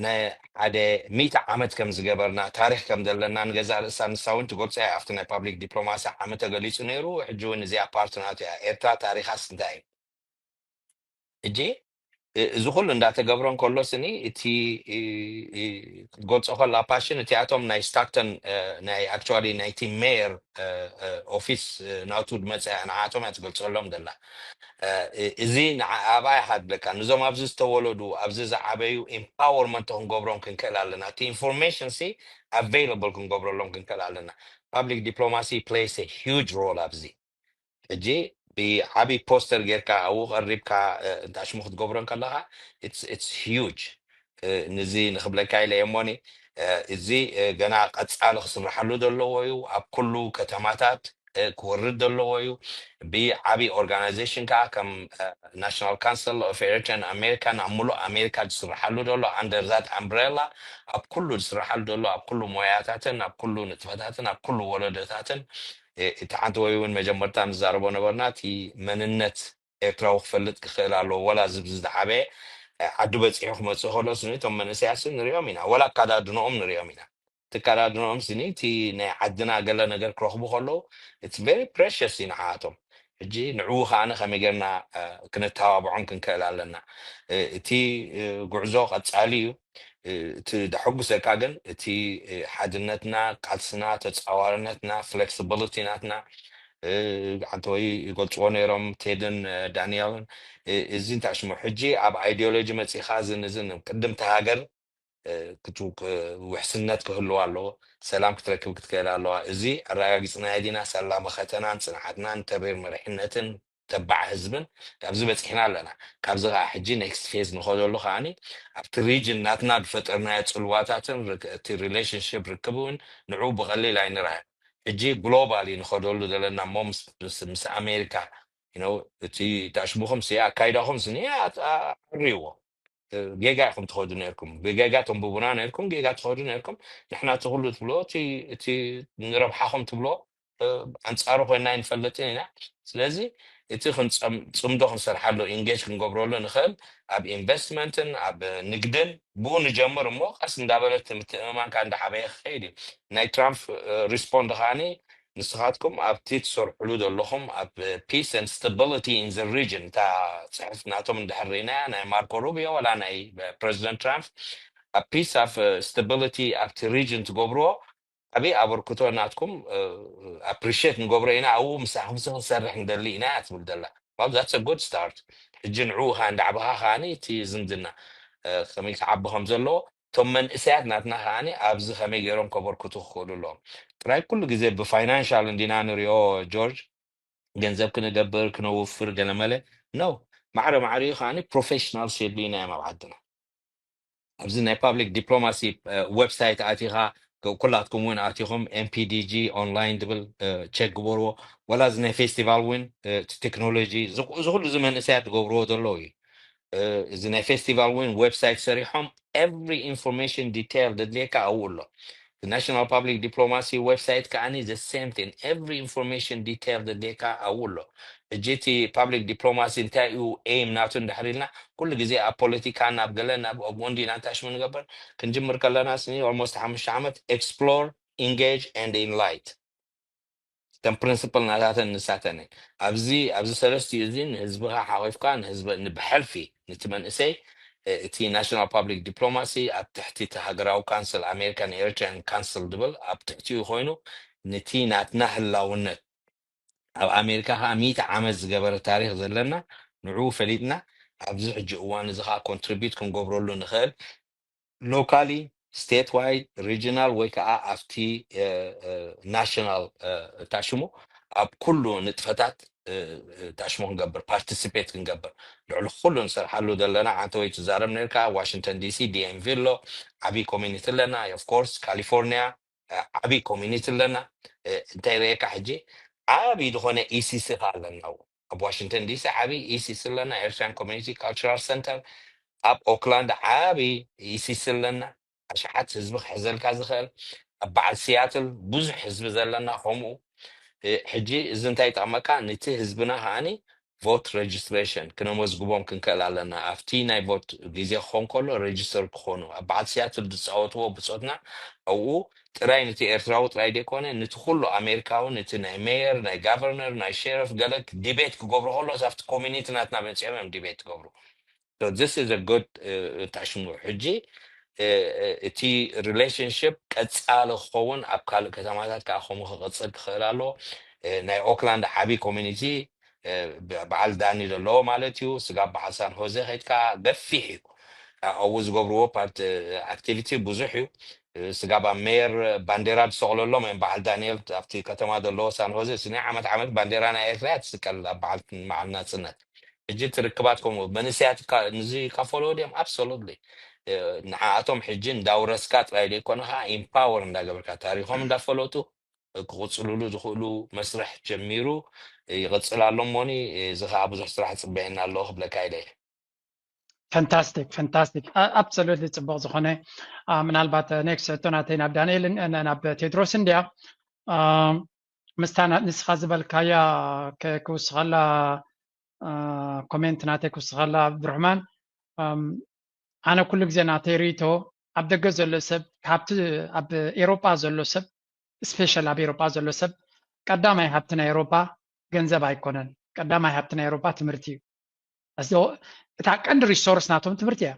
ናይ ሓደ ሚእቲ ዓመት ከም ዝገበርና ታሪክ ከም ዘለና ንገዛ ርእሳ ንሳ እውን ትገልፆ እያ ኣብቲ ናይ ፓብሊክ ዲፕሎማሲ ዓመተ ገሊፁ ነይሩ ሕጂ እውን እዚኣ ፓርት ናቱ እያ ኤርትራ ታሪካስ እንታይ እዩ ሕጂ እ- እዚ ኩሉ እንዳተገብረ እንከሎ ስኒ እቲ እ- እ- ክትገልጾ ከላ ፓሽን እቲኣቶም ናይ ስታክተን እ፣ ናይ ኣክቹዋሊ ናይቲ ሜየር እ፣ እ፣ ኦፊስ እ፣ ናቱ ዝመፀ ንዓቶም እያ ትገልፀሎም ዘላ። እ፣ እ- እዚ ንዓ- ኣብኣ ኢኻ ድለካ፣ ንዞም ኣብዚ ዝተወለዱ ኣብዚ ዝዓበዩ ኤምፓወርመንት ክንገብሮም ክንክእል ኣለና። እቲ ኢንፎርሜሽን ሲ ኣቬይለብል ክንገብረሎም ክንክእል ኣለና። ፓብሊክ ዲፕሎማሲ ፕሌይስ ሂጅ ሮል ኣብዚ። ሕጂ ብዓቢ ፖስተር ጌርካ ኣብኡ ቀሪብካ እ፣ እንታሽሙ ክትገብሮ እንከለኻ it's huge። ንዚ ንክብለካ ኢለ እየ እሞኒ፣ እ፣ እዚ እ፣ ገና ቀጻሊ ክስርሓሉ ዘለዎ እዩ። ኣብ ኩሉ ከተማታት እ፣ ክወርድ ዘለዎ እዩ። ብዓቢ ኦርጋናይዜሽን ከዓ ከም ናሽናል ካውንስል ኦፍ ኤሪትሪያን ኣሜሪካን ኣብ ሙሉእ ኣሜሪካ ዝስርሓሉ ዘሎ under that umbrella፣ ኣብ ኩሉ ዝስርሓሉ ዘሎ ኣብ ኩሉ ሞያታትን ኣብ ኩሉ ንጥፈታትን ኣብ ኩሉ ወለዶታትን እ፣ እቲ ሓንቲ ወይ እውን መጀመርታ ንዛረቦ ነበርና፣ እቲ መንነት ኤርትራዊ ክፈልጥ ክኽእል ኣለዎ። ወላ ዝብ ዝዓበየ እ፣ ዓዱ በፂሑ ክመፅእ ከሎ ስኒ እቶም መንእሰያት ስኒ ንሪኦም ኢና፣ ወላ ኣካዳድንኦም ንሪኦም ኢና። እቲ ኣካዳድንኦም ስኒ እቲ ናይ ዓድና ገለ ነገር ክረኽቡ ከለዉ it's very precious እዩ ንዓኣቶም። ሕጂ ንዕኡ ከዓነ ከመይ ጌርና እ፣ ክነተባብዖም ክንክእል ኣለና። እ፣ እቲ እ፣ ጉዕዞ ቀጻሊ እዩ። እ፣ እቲ ደሐጉሰካ ግን እቲ እ፣ ሓድነትና፣ ቃልስና፣ ተጻዋርነትና፣ ፍሌክሲቢሊቲ ናትና እ፣ ሓንቲ ወይ ይገልጽዎ ነይሮም ቴድን እ፣ ዳንኤልን እ፣ እዚ እንታይ ሽሙ ሕጂ ኣብ ኣይዲዮሎጂ መጺኻ እዝን እዝን ቅድም እቲ ሃገር እ፣ ክትው- ክ- ውሕስነት ክህልዋ ኣለዎ። ሰላም ክትረክብ ክትክእል ኣለዋ። እዚ ኣረጋጊጽናዮ ዲና ሳላ መኸተናን ጽንዓትናን ተሪር መሪሕነትን ተባዕ ህዝብን ኣብዚ በጺሕና ኣለና። ካብዚ ከዓ ሕጂ ኔክስት ፌዝ ንኸደሉ ከዓኒ ኣብቲ ሪጅን ናትና ዝፈጠርናዮ ጽልዋታትን ርክ- እቲ ሪሌሽንሽፕ ርክብ እውን ንዕኡ ብቐሊል ኣይንርኣዮ። ሕጂ ግሎባሊ ንኸደሉ ዘለና እሞ ምስ- ምስ- ምስ ኣሜሪካ you know፣ እቲ ታሽሙኹም ሲ ኣካይዳኹም ስኒ ኣርይዎ። ጌጋ ኢኹም ትኸዱ ነርኩም፣ ብጌጋ ተንብቡና ነርኩም፣ ጌጋ ትኸዱ ነርኩም። ንሕና እቲ ኩሉ ትብሎ እቲ እቲ ንረብሓኹም ትብሎ እ፣ ኣንጻሩ ኮይና ኣይንፈልጥን ኢና። ስለዚ እቲ ክንጸም- ጽምዶ ክንሰርሓሉ ኢንጌጅ ክንገብረሉ ንኽእል ኣብ ኢንቨስትመንትን ኣብ ንግድን ብኡ ንጀምር እሞ ቀስ እንዳበለት ምትእምማንካ እንዳዓበየ ክኸይድ እዩ። ናይ ትራምፕ እ፣ ሪስፖንድ ከዓኒ ንስኻትኩም ኣብቲ ትሰርሕሉ ዘለኹም ኣብ peace and stability in the region እታ ጽሕፍ ናቶም እንድሕር ርኢናያ ናይ ማርኮ ሩቢዮ ወላ ናይ ፕረዚደንት ትራምፕ ኣብ ፒስ ኣብ ስታቢሊቲ ኣብቲ ሪጅን ትገብርዎ ዓብዪ ኣበርክቶ ናትኩም ኣፕሪሽት ንገብሮ ኢና ኣብኡ ምሳኹም ክንሰርሕ ንደሊ ኢና እያ ትብል ዘላ። Well, that's a good start። ሕጂ ንዕኡ ከዓ እንዳዕበኻ ከዓኒ እቲ ዝምድና እ፣ ከመይ ክዓቢ ከም ዘለዎ እቶም መንእሰያት ናትና ከዓኒ ኣብዚ ከመይ ገይሮም ከበርክቱ ክኽእሉ ኣለዎም። ጥራይ ኩሉ ግዜ ብፋይናንሻል እንዲና ንሪኦ ጆርጅ፣ ገንዘብ ክንገብር ክነውፍር ገለመለ ነው። ማዕረ ማዕሪኡ ከዓኒ ፕሮፌሽናል ሴድሉ ኢና እዮም ኣብ ዓድና። ኣብዚ ናይ ፓብሊክ ዲፕሎማሲ ዌብሳይት ኣቲኻ ኩላትኩም እውን ኣቲኹም ኤምፒዲጂ ኦንላይን ዝብል ቸክ ግበርዎ። ወላ እዚ ናይ ፌስቲቫል እውን ቴክኖሎጂ እዚ ኩሉ እዚ መንእሰያት ዝገብርዎ ዘለዉ እዩ። እዚ ናይ ፌስቲቫል እውን ዌብሳይት ሰሪሖም ኤቭሪ ኢንፎርሜሽን ዲቴይል ዘድልየካ ኣብኡ ኣሎ። ናሽናል ፓብሊክ ዲፕሎማሲ ዌብሳይት ከዓኒ the same thing every information detail ዘድልየካ ኣብኡ ኣሎ። ሕጂ እቲ ፓብሊክ ዲፕሎማሲ እንታይ እዩ ኤም ናቱ እንድሕር ኢልና ኩሉ ግዜ ኣብ ፖለቲካ ናብ ገለ ናብ ኣብኡ እንዲና እንታይ ሽሙ ንገብር ክንጅምር ከለና ስኒ ኦልሞስት ሓሙሽተ ዓመት ኤክስፕሎር ኢንጌጅ ኤንድ ኢንላይት እተን ፕሪንስፕል ናታተን ንሳተን እየን። ኣብዚ ኣብዚ ሰለስቲኡ እዚ ንህዝብኻ ሓቂፍካ ንህዝቢ ብሕልፊ ነቲ መንእሰይ እ፣ እቲ ናሽናል ፓብሊክ ዲፕሎማሲ ኣብ ትሕቲ እቲ ሃገራዊ ካንስል ኣሜሪካን ኤሪትሪያን ካንስል ዝብል ኣብ ትሕቲኡ ኮይኑ ነቲ ናትና ህላውነት ኣብ ኣሜሪካ ከዓ ሚእቲ ዓመት ዝገበረ ታሪክ ዘለና ንዕኡ ፈሊጥና ኣብዚ ሕጂ እዋን እዚ ከዓ ኮንትሪቢዩት ክንገብረሉ ንኽእል ሎካሊ ስቴት ዋይድ ሪጂናል ወይ ከዓ ኣብቲ ናሽናል ታሽሙ ኣብ ኩሉ ንጥፈታት ታሽሙ ክንገብር ፓርቲሲፔት ክንገብር ልዕሊ ኩሉ ንሰርሓሉ ዘለና ዓንተ ወይ ትዛረብ ነርካ ዋሽንግተን ዲሲ ዲኤምቪ ኣሎ ዓብይ ኮሚኒቲ ኣለና ኦፍኮርስ ካሊፎርኒያ ዓብይ ኮሚኒቲ ኣለና እንታይ ርእየካ ሕጂ ዓብይ ዝኾነ ኢሲሲ ካ ኣለና ኣብ ዋሽንግተን ዲሲ ዓብይ ኢሲሲ ኣለና ኤርትራን ኮሚኒቲ ካልቸራል ሰንተር ኣብ ኦክላንድ ዓብይ ኢሲሲ ኣለና ኣሽሓት ህዝቢ ክሕዘልካ ዝኽእል ኣብ በዓል ሲያትል ብዙሕ ህዝቢ ዘለና ከምኡ ሕጂ እዚ እንታይ ይጠቕመካ ነቲ ህዝብና ከዓኒ vote registration ክነመዝግቦም ክንክእል ኣለና። ኣብቲ ናይ ቮት ግዜ ክኾን ከሎ ሬጅስተር ክኾኑ ኣብ በዓል ሲያትል ዝፃወትዎ ብፆትና ኣብኡ ጥራይ ነቲ ኤርትራዊ ጥራይ ዘይኮነ ነቲ ኩሉ ኣሜሪካዊ ነቲ ናይ ሜየር ናይ ጋቨርነር ናይ ሸሪፍ ገለ ዲቤት ክገብሩ ከሎ ኣብቲ ኮሚኒቲ ናትና መፂኦም እዮም ዲቤት ክገብሩ። So this is a good ታሽሙ ሕጂ እቲ ሪሌሽንሽፕ ቀፃሊ ክኸውን ኣብ ካልእ ከተማታት ከዓ ከምኡ ክቕፅል ክኽእል ኣለዎ። ናይ ኦክላንድ ዓብዪ ኮሚኒቲ በዓል ዳኒ ዘለዎ ማለት እዩ። ስጋብ በዓል ሳን ሆዜ ከይድካ ገፊሕ እዩ። ኣብኡ ዝገብርዎ ፓርት ኣክቲቪቲ ብዙሕ እዩ። ስጋብ ኣብ ሜየር ባንዴራ ዝሰቕለሎም እዮም። በዓል ዳንኤል ኣብቲ ከተማ ዘለዎ ሳን ሆዜ ናይ ዓመት ዓመት ባንዴራ ናይ ኤርትራ እያ ትስቀል ኣብ በዓል መዓል ናፅነት። ሕጂ ትርክባት ከምኡ መንእሰያት ንዚ ይካፈሎ ድዮም? Absolutely። ንዓኣቶም ሕጂ እንዳውረስካ ጥራይ ዘይኮነ ከዓ ኢምፓወር እንዳገበርካ ታሪኮም እንዳፈለጡ ክቕፅልሉ ዝኽእሉ መስርሕ ጀሚሩ ይቕፅል ኣሎ እሞኒ እዚ ከዓ ብዙሕ ስራሕ ፅበየና ኣለዎ ክብለካ ኢለ። Fantastic, fantastic. Absolutely ጽቡቕ ዝኾነ ምናልባት ኔክስት ሕቶ ናተይ ናብ ዳንኤል ናብ ቴድሮስ እንድያ ምስታ ንስኻ ዝበልካያ ክውስኸላ ኮሜንት ናተይ ክውስኸላ ብርሕማን ኣነ ኩሉ ግዜ ናተይ ርእቶ ኣብ ደገ ዘሎ ሰብ ካብቲ ኣብ ኤሮጳ ዘሎ ሰብ ስፔሻል ኣብ ኤሮጳ ዘሎ ሰብ ቀዳማይ ሃብቲ ናይ ኤሮጳ ገንዘብ ኣይኮነን። ቀዳማይ ሃብቲ ናይ ኤሮጳ ትምህርቲ እዩ። እታ ቀንዲ ሪሶርስ ናቶም ትምህርቲ እያ።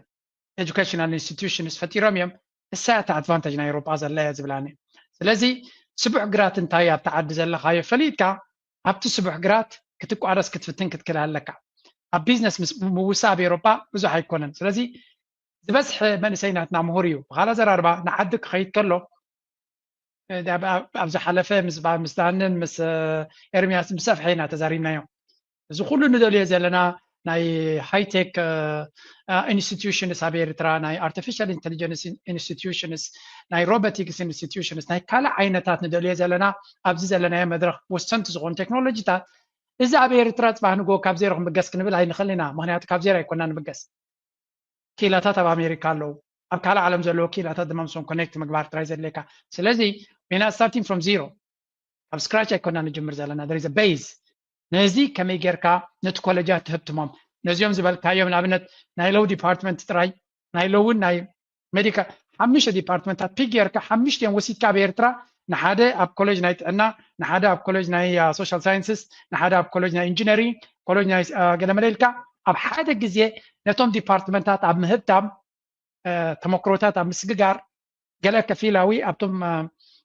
ኤጁኬሽናል ኢንስቲትዩሽንስ ፈጢሮም እዮም። እሳ እታ ኣድቫንታጅ ናይ ኤሮጳ ዘላ እያ ዝብላኒ። ስለዚ ስቡሕ ግራት እንታይ ኣብቲ ዓዲ ዘለኻዮ ፈሊጥካ ኣብቲ ስቡሕ ግራት ክትቋረስ ክትፍትን ክትክእል ኣለካ። ኣብ ቢዝነስ ምውሳ ኣብ ኤሮጳ ብዙሕ ኣይኮነን። ስለዚ ዝበዝሐ መንእሰይ ናትና ምሁር እዩ። ብኻልእ ኣዘራርባ ንዓዲ ክኸይድ ከሎ ኣብ ዝሓለፈ ምስ ዳንን ምስ ኤርሚያስ ብሰፍሐ ኢና ተዛሪብናዮ። እዚ ኩሉ ንደልዮ ዘለና ናይ ሃይቴክ ኢንስቲትዩሽንስ ኣብ ኤርትራ ናይ ኣርቲፊሻል ኢንቴሊጀንስ ኢንስቲትዩሽንስ ናይ ሮቦቲክስ ኢንስቲትዩሽንስ ናይ ካልእ ዓይነታት ንደልዮ ዘለና ኣብዚ ዘለናዮ መድረክ ወሰንቲ ዝኾኑ ቴክኖሎጂታት እዚ ኣብ ኤርትራ ፅባሕ ንጎ ካብ ዜሮ ክንብገስ ክንብል ኣይንኽእል ኢና። ምክንያቱ ካብ ዜሮ ኣይኮና ንብገስ። ኪላታት ኣብ ኣሜሪካ ኣለዉ። ኣብ ካልእ ዓለም ዘለዉ ኪላታት ድማ ምስኦም ኮኔክት ምግባር ጥራይ ዘድልየካ። ስለዚ ሜና ስታርቲንግ ፍሮም ዚሮ ካብ ስክራች ኣይኮና ንጅምር ዘለና there is a base። ነዚ ከመይ ጌርካ ነቲ ኮለጃት ትህብትሞም ነዚኦም ዝበልካዮም ንኣብነት ናይ ሎው ዲፓርትመንት ጥራይ ናይ ሎውን ናይ ሜዲካል ሓሙሽተ ዲፓርትመንታት ፒክ ጌርካ ሓሙሽቲኦም ወሲድካ ኣብ ኤርትራ ንሓደ ኣብ ኮሌጅ ናይ ጥዕና ንሓደ ኣብ ኮሌጅ ናይ ሶሻል ሳይንስስ ንሓደ ኣብ ኮሌጅ ናይ ኢንጂነሪንግ ኮሌጅ ናይ ገለመለ ኢልካ ኣብ ሓደ ግዜ ነቶም ዲፓርትመንታት ኣብ ምህብታም ተመክሮታት ኣብ ምስግጋር ገለ ከፊላዊ ኣብቶም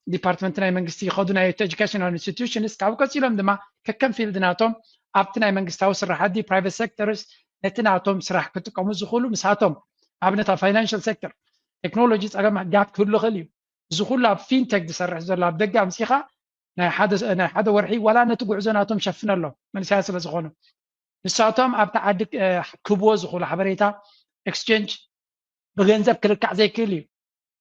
ዲፓርትመንት ናይ መንግስቲ ይኸዱ ናይ ኤጁኬሽናል ኢንስቲትዩሽንስ ካብኡ ቀፂሎም ድማ ከከም ፊልድ ናቶም ኣብቲ ናይ መንግስታዊ ስራሕቲ ፕራይቬት ሴክተርስ ነቲ ናቶም ስራሕ ክጥቀሙ ዝኽእሉ ምሳቶም ኣብነት ኣብ ፋይናንሽል ሴክተር ቴክኖሎጂ ፀገም ጋፕ ክህሉ ይኽእል እዩ። እዚ ኩሉ ኣብ ፊንቴክ ዝሰርሕ ዘሎ ኣብ ደገ ኣምፂኻ ናይ ሓደ ወርሒ ዋላ ነቲ ጉዕዞ ናቶም ሸፍነሎም መንእሰያት ስለ ዝኾኑ ንሳቶም ኣብቲ ዓዲ ክብዎ ዝኽእሉ ሓበሬታ ኤክስቼንጅ ብገንዘብ ክልካዕ ዘይክእል እዩ።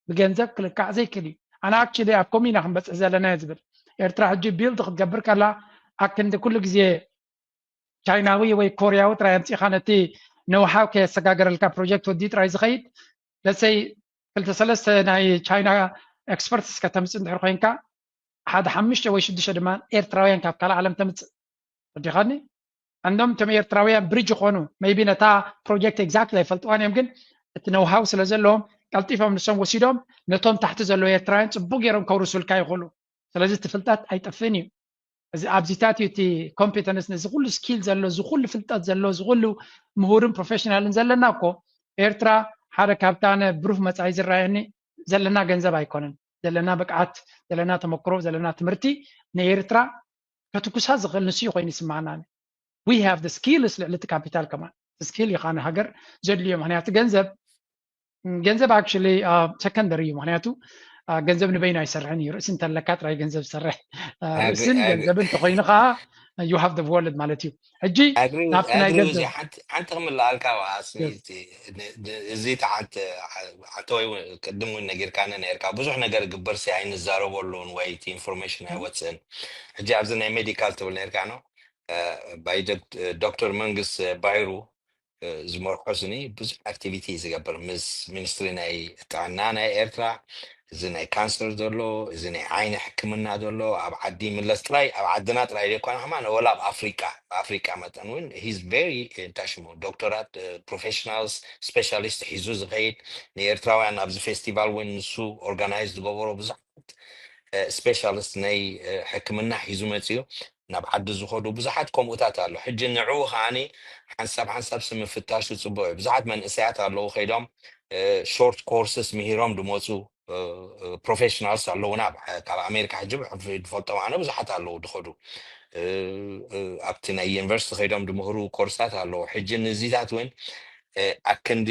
ብገንዘብ ክልካዕ ዘይክእል እዩ። ኣነ ኣክቹሊ ኣብ ከምኡ ኢና ክንበፅሕ ዘለና እየ ዝብል። ኤርትራ ሕጂ ቢልድ ክትገብር ከላ ኣክንዲ ኩሉ ግዜ ቻይናዊ ወይ ኮርያዊ ጥራይ ኣምፂእኻ ነቲ ነውሓው ከየሰጋገረልካ ፕሮጀክት ወዲ ጥራይ ዝኸይድ ለሰይ ክልተ ሰለስተ ናይ ቻይና ኤክስፐርትስ ከተምፅእ እንድሕር ኮይንካ ሓደ ሓሙሽተ ወይ ሽዱሽተ ድማ ኤርትራውያን ካብ ካልእ ዓለም ተምፅእ ወዲኻኒ እንዶም እቶም ኤርትራውያን ብሪጅ ይኾኑ ሜይቢ ነታ ፕሮጀክት ኤግዛክትሊ ኣይፈልጥዋን እዮም ግን እቲ ነውሃው ስለ ዘለዎም ቀልጢፎም ንሶም ወሲዶም ነቶም ታሕቲ ዘለዉ ኤርትራውያን ፅቡቅ ገይሮም ከውርሱልካ ይኽእሉ። ስለዚ እቲ ፍልጠት ኣይጠፍእን እዩ። እዚ ኣብዚታት እዩ እቲ ኮምፒተንስ ነዚ ኩሉ ስኪል ዘሎ እዚ ኩሉ ፍልጠት ዘሎ እዚ ኩሉ ምሁርን ፕሮፌሽናልን ዘለና እኮ ኤርትራ ሓደ ካብታ ኣነ ብሩህ መጻኢ ዝረኣየኒ ዘለና ገንዘብ ኣይኮነን ዘለና ብቅዓት ዘለና ተመክሮ ዘለና ትምህርቲ ንኤርትራ ከትኩሳ ዝኽእል ንሱ ኮይኑ ይስማዕና we have the skills ልዕሊ እቲ ካፒታል ከማን ስኪል ኢኻ ንሃገር ዘድልዮ ምክንያቱ ገንዘብ ገንዘብ ኣክቹሊ ሰከንደሪ እዩ ምክንያቱ ገንዘብ ንበይኑ ኣይሰርሕን እዩ ርእሲ እንተለካ ጥራይ ገንዘብ ዝሰርሕ ርእስን ገንዘብን እንተኮይኑ ከዓ you have the world ማለት እዩ ሕጂ ናብቲ ናይ ገንዘብ ሓንቲ ክምልኣልካ ኣስኒ እዚ ተዓት ኣተወይ ቅድም እውን ነጊርካኒ ነርካ ብዙሕ ነገር ግበር ሲ ኣይንዛረበሉን ወይ ኢንፎርሜሽን ኣይወፅእን ሕጂ ኣብዚ ናይ ሜዲካል ትብል ነርካ ነው ባይ ዶክተር መንግስት ባይሩ ዝመርሖ ስኒ ብዙሕ ኣክቲቪቲ ዝገብር ምስ ሚኒስትሪ ናይ ጥዕና ናይ ኤርትራ እዚ ናይ ካንሰር ዘሎ፣ እዚ ናይ ዓይኒ ሕክምና ዘሎ ኣብ ዓዲ ይምለስ ጥራይ፣ ኣብ ዓድና ጥራይ ዘይኮነ ከማን ወላ ኣብ ኣፍሪቃ፣ ኣብ ኣፍሪቃ መጠን እውን he's very፣ እንታይ ሽሙ፣ ዶክተራት፣ ፕሮፌሽናልስ፣ ስፔሻሊስት ሒዙ ዝኸይድ፣ ንኤርትራውያን ኣብዚ ፌስቲቫል እውን ንሱ ኦርጋናይዝ ዝገበሮ ብዙሓት ስፔሻሊስት ናይ ሕክምና ሒዙ መፅዩ። ናብ ዓዲ ዝኸዱ ብዙሓት ከምኡታት ኣሎ። ሕጂ ንዕኡ ከዓኒ ሓንሳብ ሓንሳብ ስምፍታሹ ፅቡቅ እዩ። ብዙሓት መንእሰያት ኣለዉ ከይዶም ሾርት ኮርስስ ምሂሮም ድመፁ ፕሮፌሽናልስ ኣለዉና። ካብ ኣሜሪካ ሕጂ ዝፈልጦም ኣነ ብዙሓት ኣለዉ ድኸዱ ኣብቲ ናይ ዩኒቨርሲቲ ከይዶም ድምህሩ ኮርሳት ኣለዉ። ሕጂ ንዚታት እውን ኣክንዲ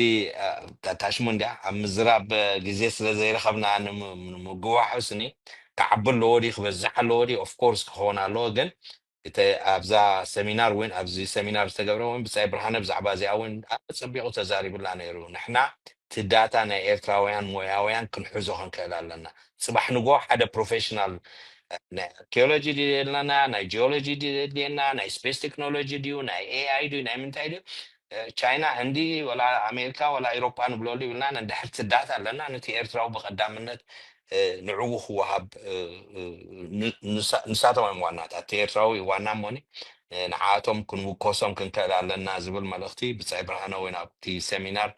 ታሽሙ እንዲያ ኣብ ምዝራብ ግዜ ስለ ዘይረኸብና ንምግዋሑ ስኒ ክዓቢ ኣለዎ ድዩ ክበዝሕ ኣለዎ ድዩ? ኦፍኮርስ ክኸውን ኣለዎ። ግን እቲ ኣብዛ ሰሚናር እውን ኣብዚ ሰሚናር ዝተገብረ እውን ብጻይ ብርሃነ ብዛዕባ እዚኣ እውን ኣጸቢቑ ተዛሪቡላ ነይሩ። ንሕና እቲ ዳታ ናይ ኤርትራውያን ሞያውያን ክንሕዞ ክንክእል ኣለና። ጽባሕ ንጎ ሓደ ፕሮፌሽናል ናይ ኣርኪኦሎጂ ድዩ የድለና፣ ናይ ጂኦሎጂ ድዩ የድልየና፣ ናይ ስፔስ ቴክኖሎጂ ድዩ፣ ናይ ኤኣይ ድዩ፣ ናይ ምንታይ ድዩ፣ ቻይና፣ ህንዲ፣ ወላ ኣሜሪካ፣ ወላ ኤሮጳ ንብለሉ ይብልና፣ ነድሕር እቲ ዳታ ኣለና። ነቲ ኤርትራዊ ብቐዳምነት ንዕኡ ክወሃብ ንሳቶም እዮም ዋናታት። እቲ ኤርትራዊ ዋና እሞኒ ንዓኣቶም ክንውከሶም ክንክእል ኣለና ዝብል መልእኽቲ ብጻይ ብርሃነ እውን ኣብቲ ሰሚናር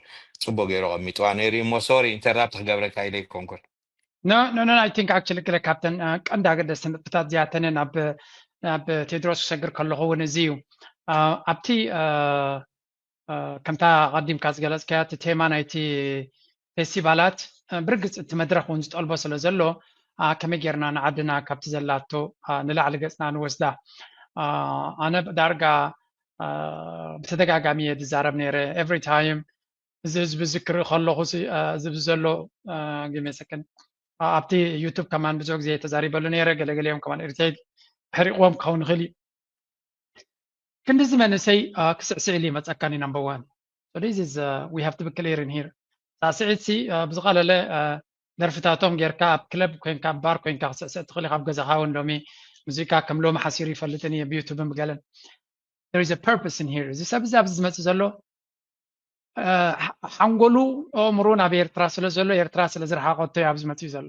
ጽቡቅ ገይሩ ኣቐሚጥዋ ነይሩ እሞ፣ ሶሪ ኢንተራፕት ክገብረካ ኢለ ይኮንኩን። ኖ ኖ ኖ፣ I think actually ገለ ካብተን ቀንዲ ኣገደስቲ ነጥብታት እዚኣተን ናብ ናብ ቴድሮስ ክሰግር ከለኹ እውን እዚ እዩ። ኣብቲ ከምታ ቀዲምካ ዝገለጽካያ እቲ ቴማ ናይቲ ፌስቲቫላት ብርግጽ እቲ መድረኽ እውን ዝጠልቦ ስለ ዘሎ፣ ከመይ ጌርና ንዓድና ካብቲ ዘላቶ ንላዕሊ ገጽና ንወስዳ? ኣነ ዳርጋ ብተደጋጋሚ እየ ዝዛረብ ነይረ። Every time እዚ ህዝቢ እዚ ክርኢ ከለኹ እዚ ዘሎ ጊመሰክን ኣብቲ ዩቱብ ከማን ብዙሕ ግዜ ተዛሪበሉ ነይረ። ገለገሊኦም ከማን ኢሪቴት ሕሪቕዎም ክኸውን ይኽእል እዩ። ክንድዚ መንእሰይ ክስዕስዕ ኢሉ ይመፀካኒ number one። So this is we have to be clear in here። ሳዕስዒት ሲ ብዝቐለለ ደርፍታቶም ጌርካ ኣብ ክለብ ኮይንካ ኣብ ባር ኮይንካ ክስዕስዕ ትኽእል ኢኻ። ኣብ ገዛኻ እውን ሎሚ ሙዚቃ ከም ሎሚ ሓሲሩ ይፈልጥን እየ ብዩቱብን ብገለን። There is a purpose in here። እዚ ሰብ እዚ ኣብዚ ዝመፅእ ዘሎ ሓንጎሉ ኣእምሮ ናብ ኤርትራ ስለ ዘሎ ኤርትራ ስለ ዝረሓቐቶ እዩ ኣብዚ መፅኡ ዘሎ።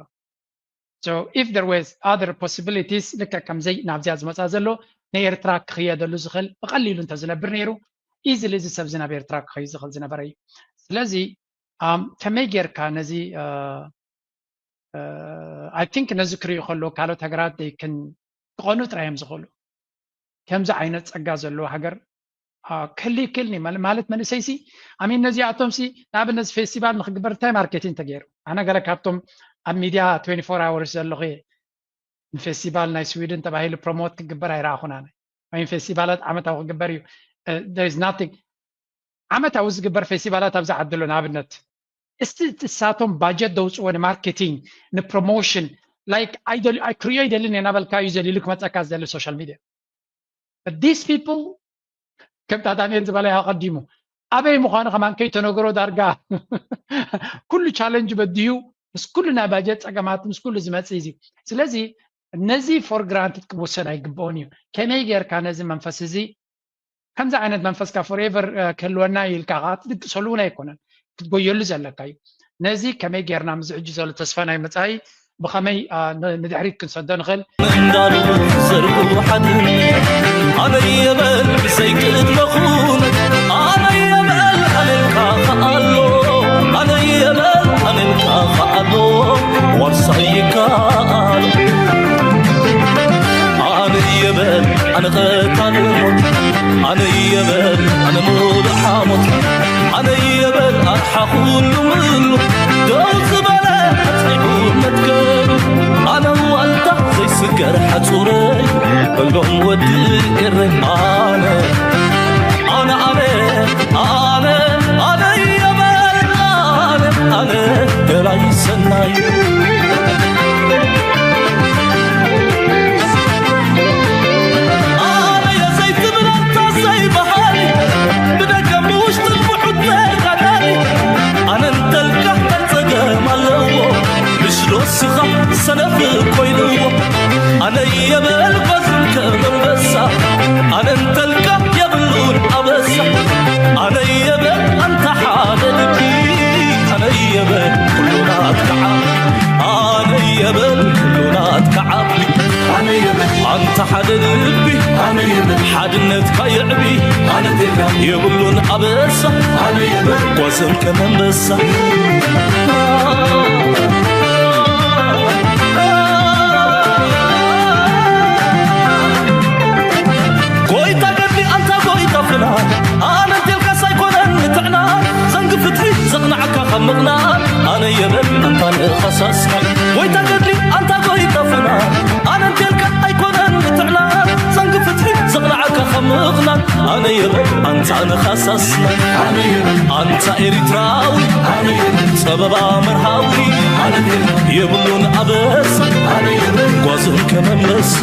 So if there was other possibilities ልክዕ ከምዘይ ናብዚኣ ዝመፅኣ ዘሎ ንኤርትራ ክኽየደሉ ዝኽእል ብቐሊሉ እንተዝነብር ነይሩ ኢዝሊ እዚ ሰብዚ ናብ ኤርትራ ክኸዩ ዝኽእል ዝነበረ እዩ። ስለዚ ከመይ ጌርካ ነዚ I think ነዚ ክርእዩ ከለዉ ካልኦት ሃገራት they can ክቐኑ ጥራይ እዮም ዝኽእሉ። ከምዚ ዓይነት ጸጋ ዘለዎ ሃገር ክህሉ ይክእልኒ ማለት መንእሰይሲ ኣሚን ነዚኣቶምሲ ንኣብነት ፌስቲቫል ንክግበር እንታይ ማርኬቲንግ ተገይሩ? ኣነ ገለ ካብቶም ኣብ ሚድያ twenty-four hours ዘለኹ እየ። ንፌስቲቫል ናይ ስዊድን ተባሂሉ ፕሮሞት ክግበር ኣይረኣኹን ኣነ። ወይም ፌስቲቫላት ዓመታዊ ክግበር እዩ። There is nothing ዓመታዊ ዝግበር ፌስቲቫላት ኣብዚ ዓዲ ኣሎ። ንኣብነት እስቲ እሳቶም ባጀት ደውፅዎ ንማርኬቲንግ ንፕሮሞሽን ላይክ ክርእዮ ኣይደልን እየ እናበልካ እዩ ዘሊሉ ክመፀካ ዝደሊ ሶሻል ሚድያ። These people ከምታ ዳንኤል ዝበለ ኣቐዲሙ ኣበይ ምዃኑ ከማን ከይተነገሮ ዳርጋ ኩሉ ቻለንጅ በድዩ ምስ ኩሉ ናይ ባጀት ፀገማት ምስ ኩሉ ዝመፅእ እዚ። ስለዚ ነዚ ፎር ግራንትድ ክወሰድ ኣይግብኦን እዩ። ከመይ ጌርካ ነዚ መንፈስ እዚ ከምዚ ዓይነት መንፈስካ ፎሬቨር ክህልወና ኢልካ ከዓ ትድቅሰሉ እውን ኣይኮነን፣ ክትጎየሉ ዘለካ እዩ። ነዚ ከመይ ጌርና ምዚ ሕጂ ዘሎ ተስፋ ናይ መፃኢ ብኸመይ ንድሕሪት ክንሰዶ ንኽእል? ምንዳሉ ዘርጉሓት ኣነ የበል ብዘይቅድመኹም ኣነ የበል ኣነልካ ከኣሎ ኣነ የበል ኣነልካ ከኣሎ ዋርሳይ ይከኣል ኣነ የበል ኣነ ቀታሊ ሞት ኣነ የበል ኣነ ሙሉእ ሓሞት ኣነ የበል ኣርሓ ኩሉ ምሉ ደው ዝበለ ኣጽኒዑ መትከሉ ኣነ ዋልታ ዘይስገር ሓጹረይ በሎም ወዲ ኤረይ ኣነ ኣነ ኣነ ኣነ ኣነ የበል ኣነ ኣነ ደላይ ሰናይ ኣነ የዘይትብል ኣንታ ዘይበሃል ብደገ ብውሽጢ ብሑት ተጋዳሊ ኣነ እንተልካ እንታይ ጸገም ኣለዎ ምሽ ዶ ስኻ ሰነፍ ኮይንዎ ኣነ የበል ጓዝን ከም ኣንበሳ ኣነ እንተ የብሉን ኣበሳ ኣነ የብር ጓዝም ከመንበሳ ጎይታ ገድሊ ኣንታ ጎይታ ፍና ኣነ እንቴልካስ ኣይኮነን ምትዕና ዘንግ ፍትሒ ዘቕናዕካ ካብ ምቕናን ኣነ የብር ኣንታ ንኸሳስና ጎይታ ገድሊ ኣንታ ጎይታ ፍና ኣነ እንቴልካ ኣይኮነን ምትዕና ዘንግ ፍትሒ ዘቕናዕካ ካብ ምቕናን ኣነ የብር ኣንታ ንኸሳስና ኣነ የብር ኣንታ ኤሪትራዊ ኣነ የብር ጸበባ መርሃዊ ኣነ የብር የብሉን ኣበሳ ኣነ የብር ጓዝም ከመንበሳ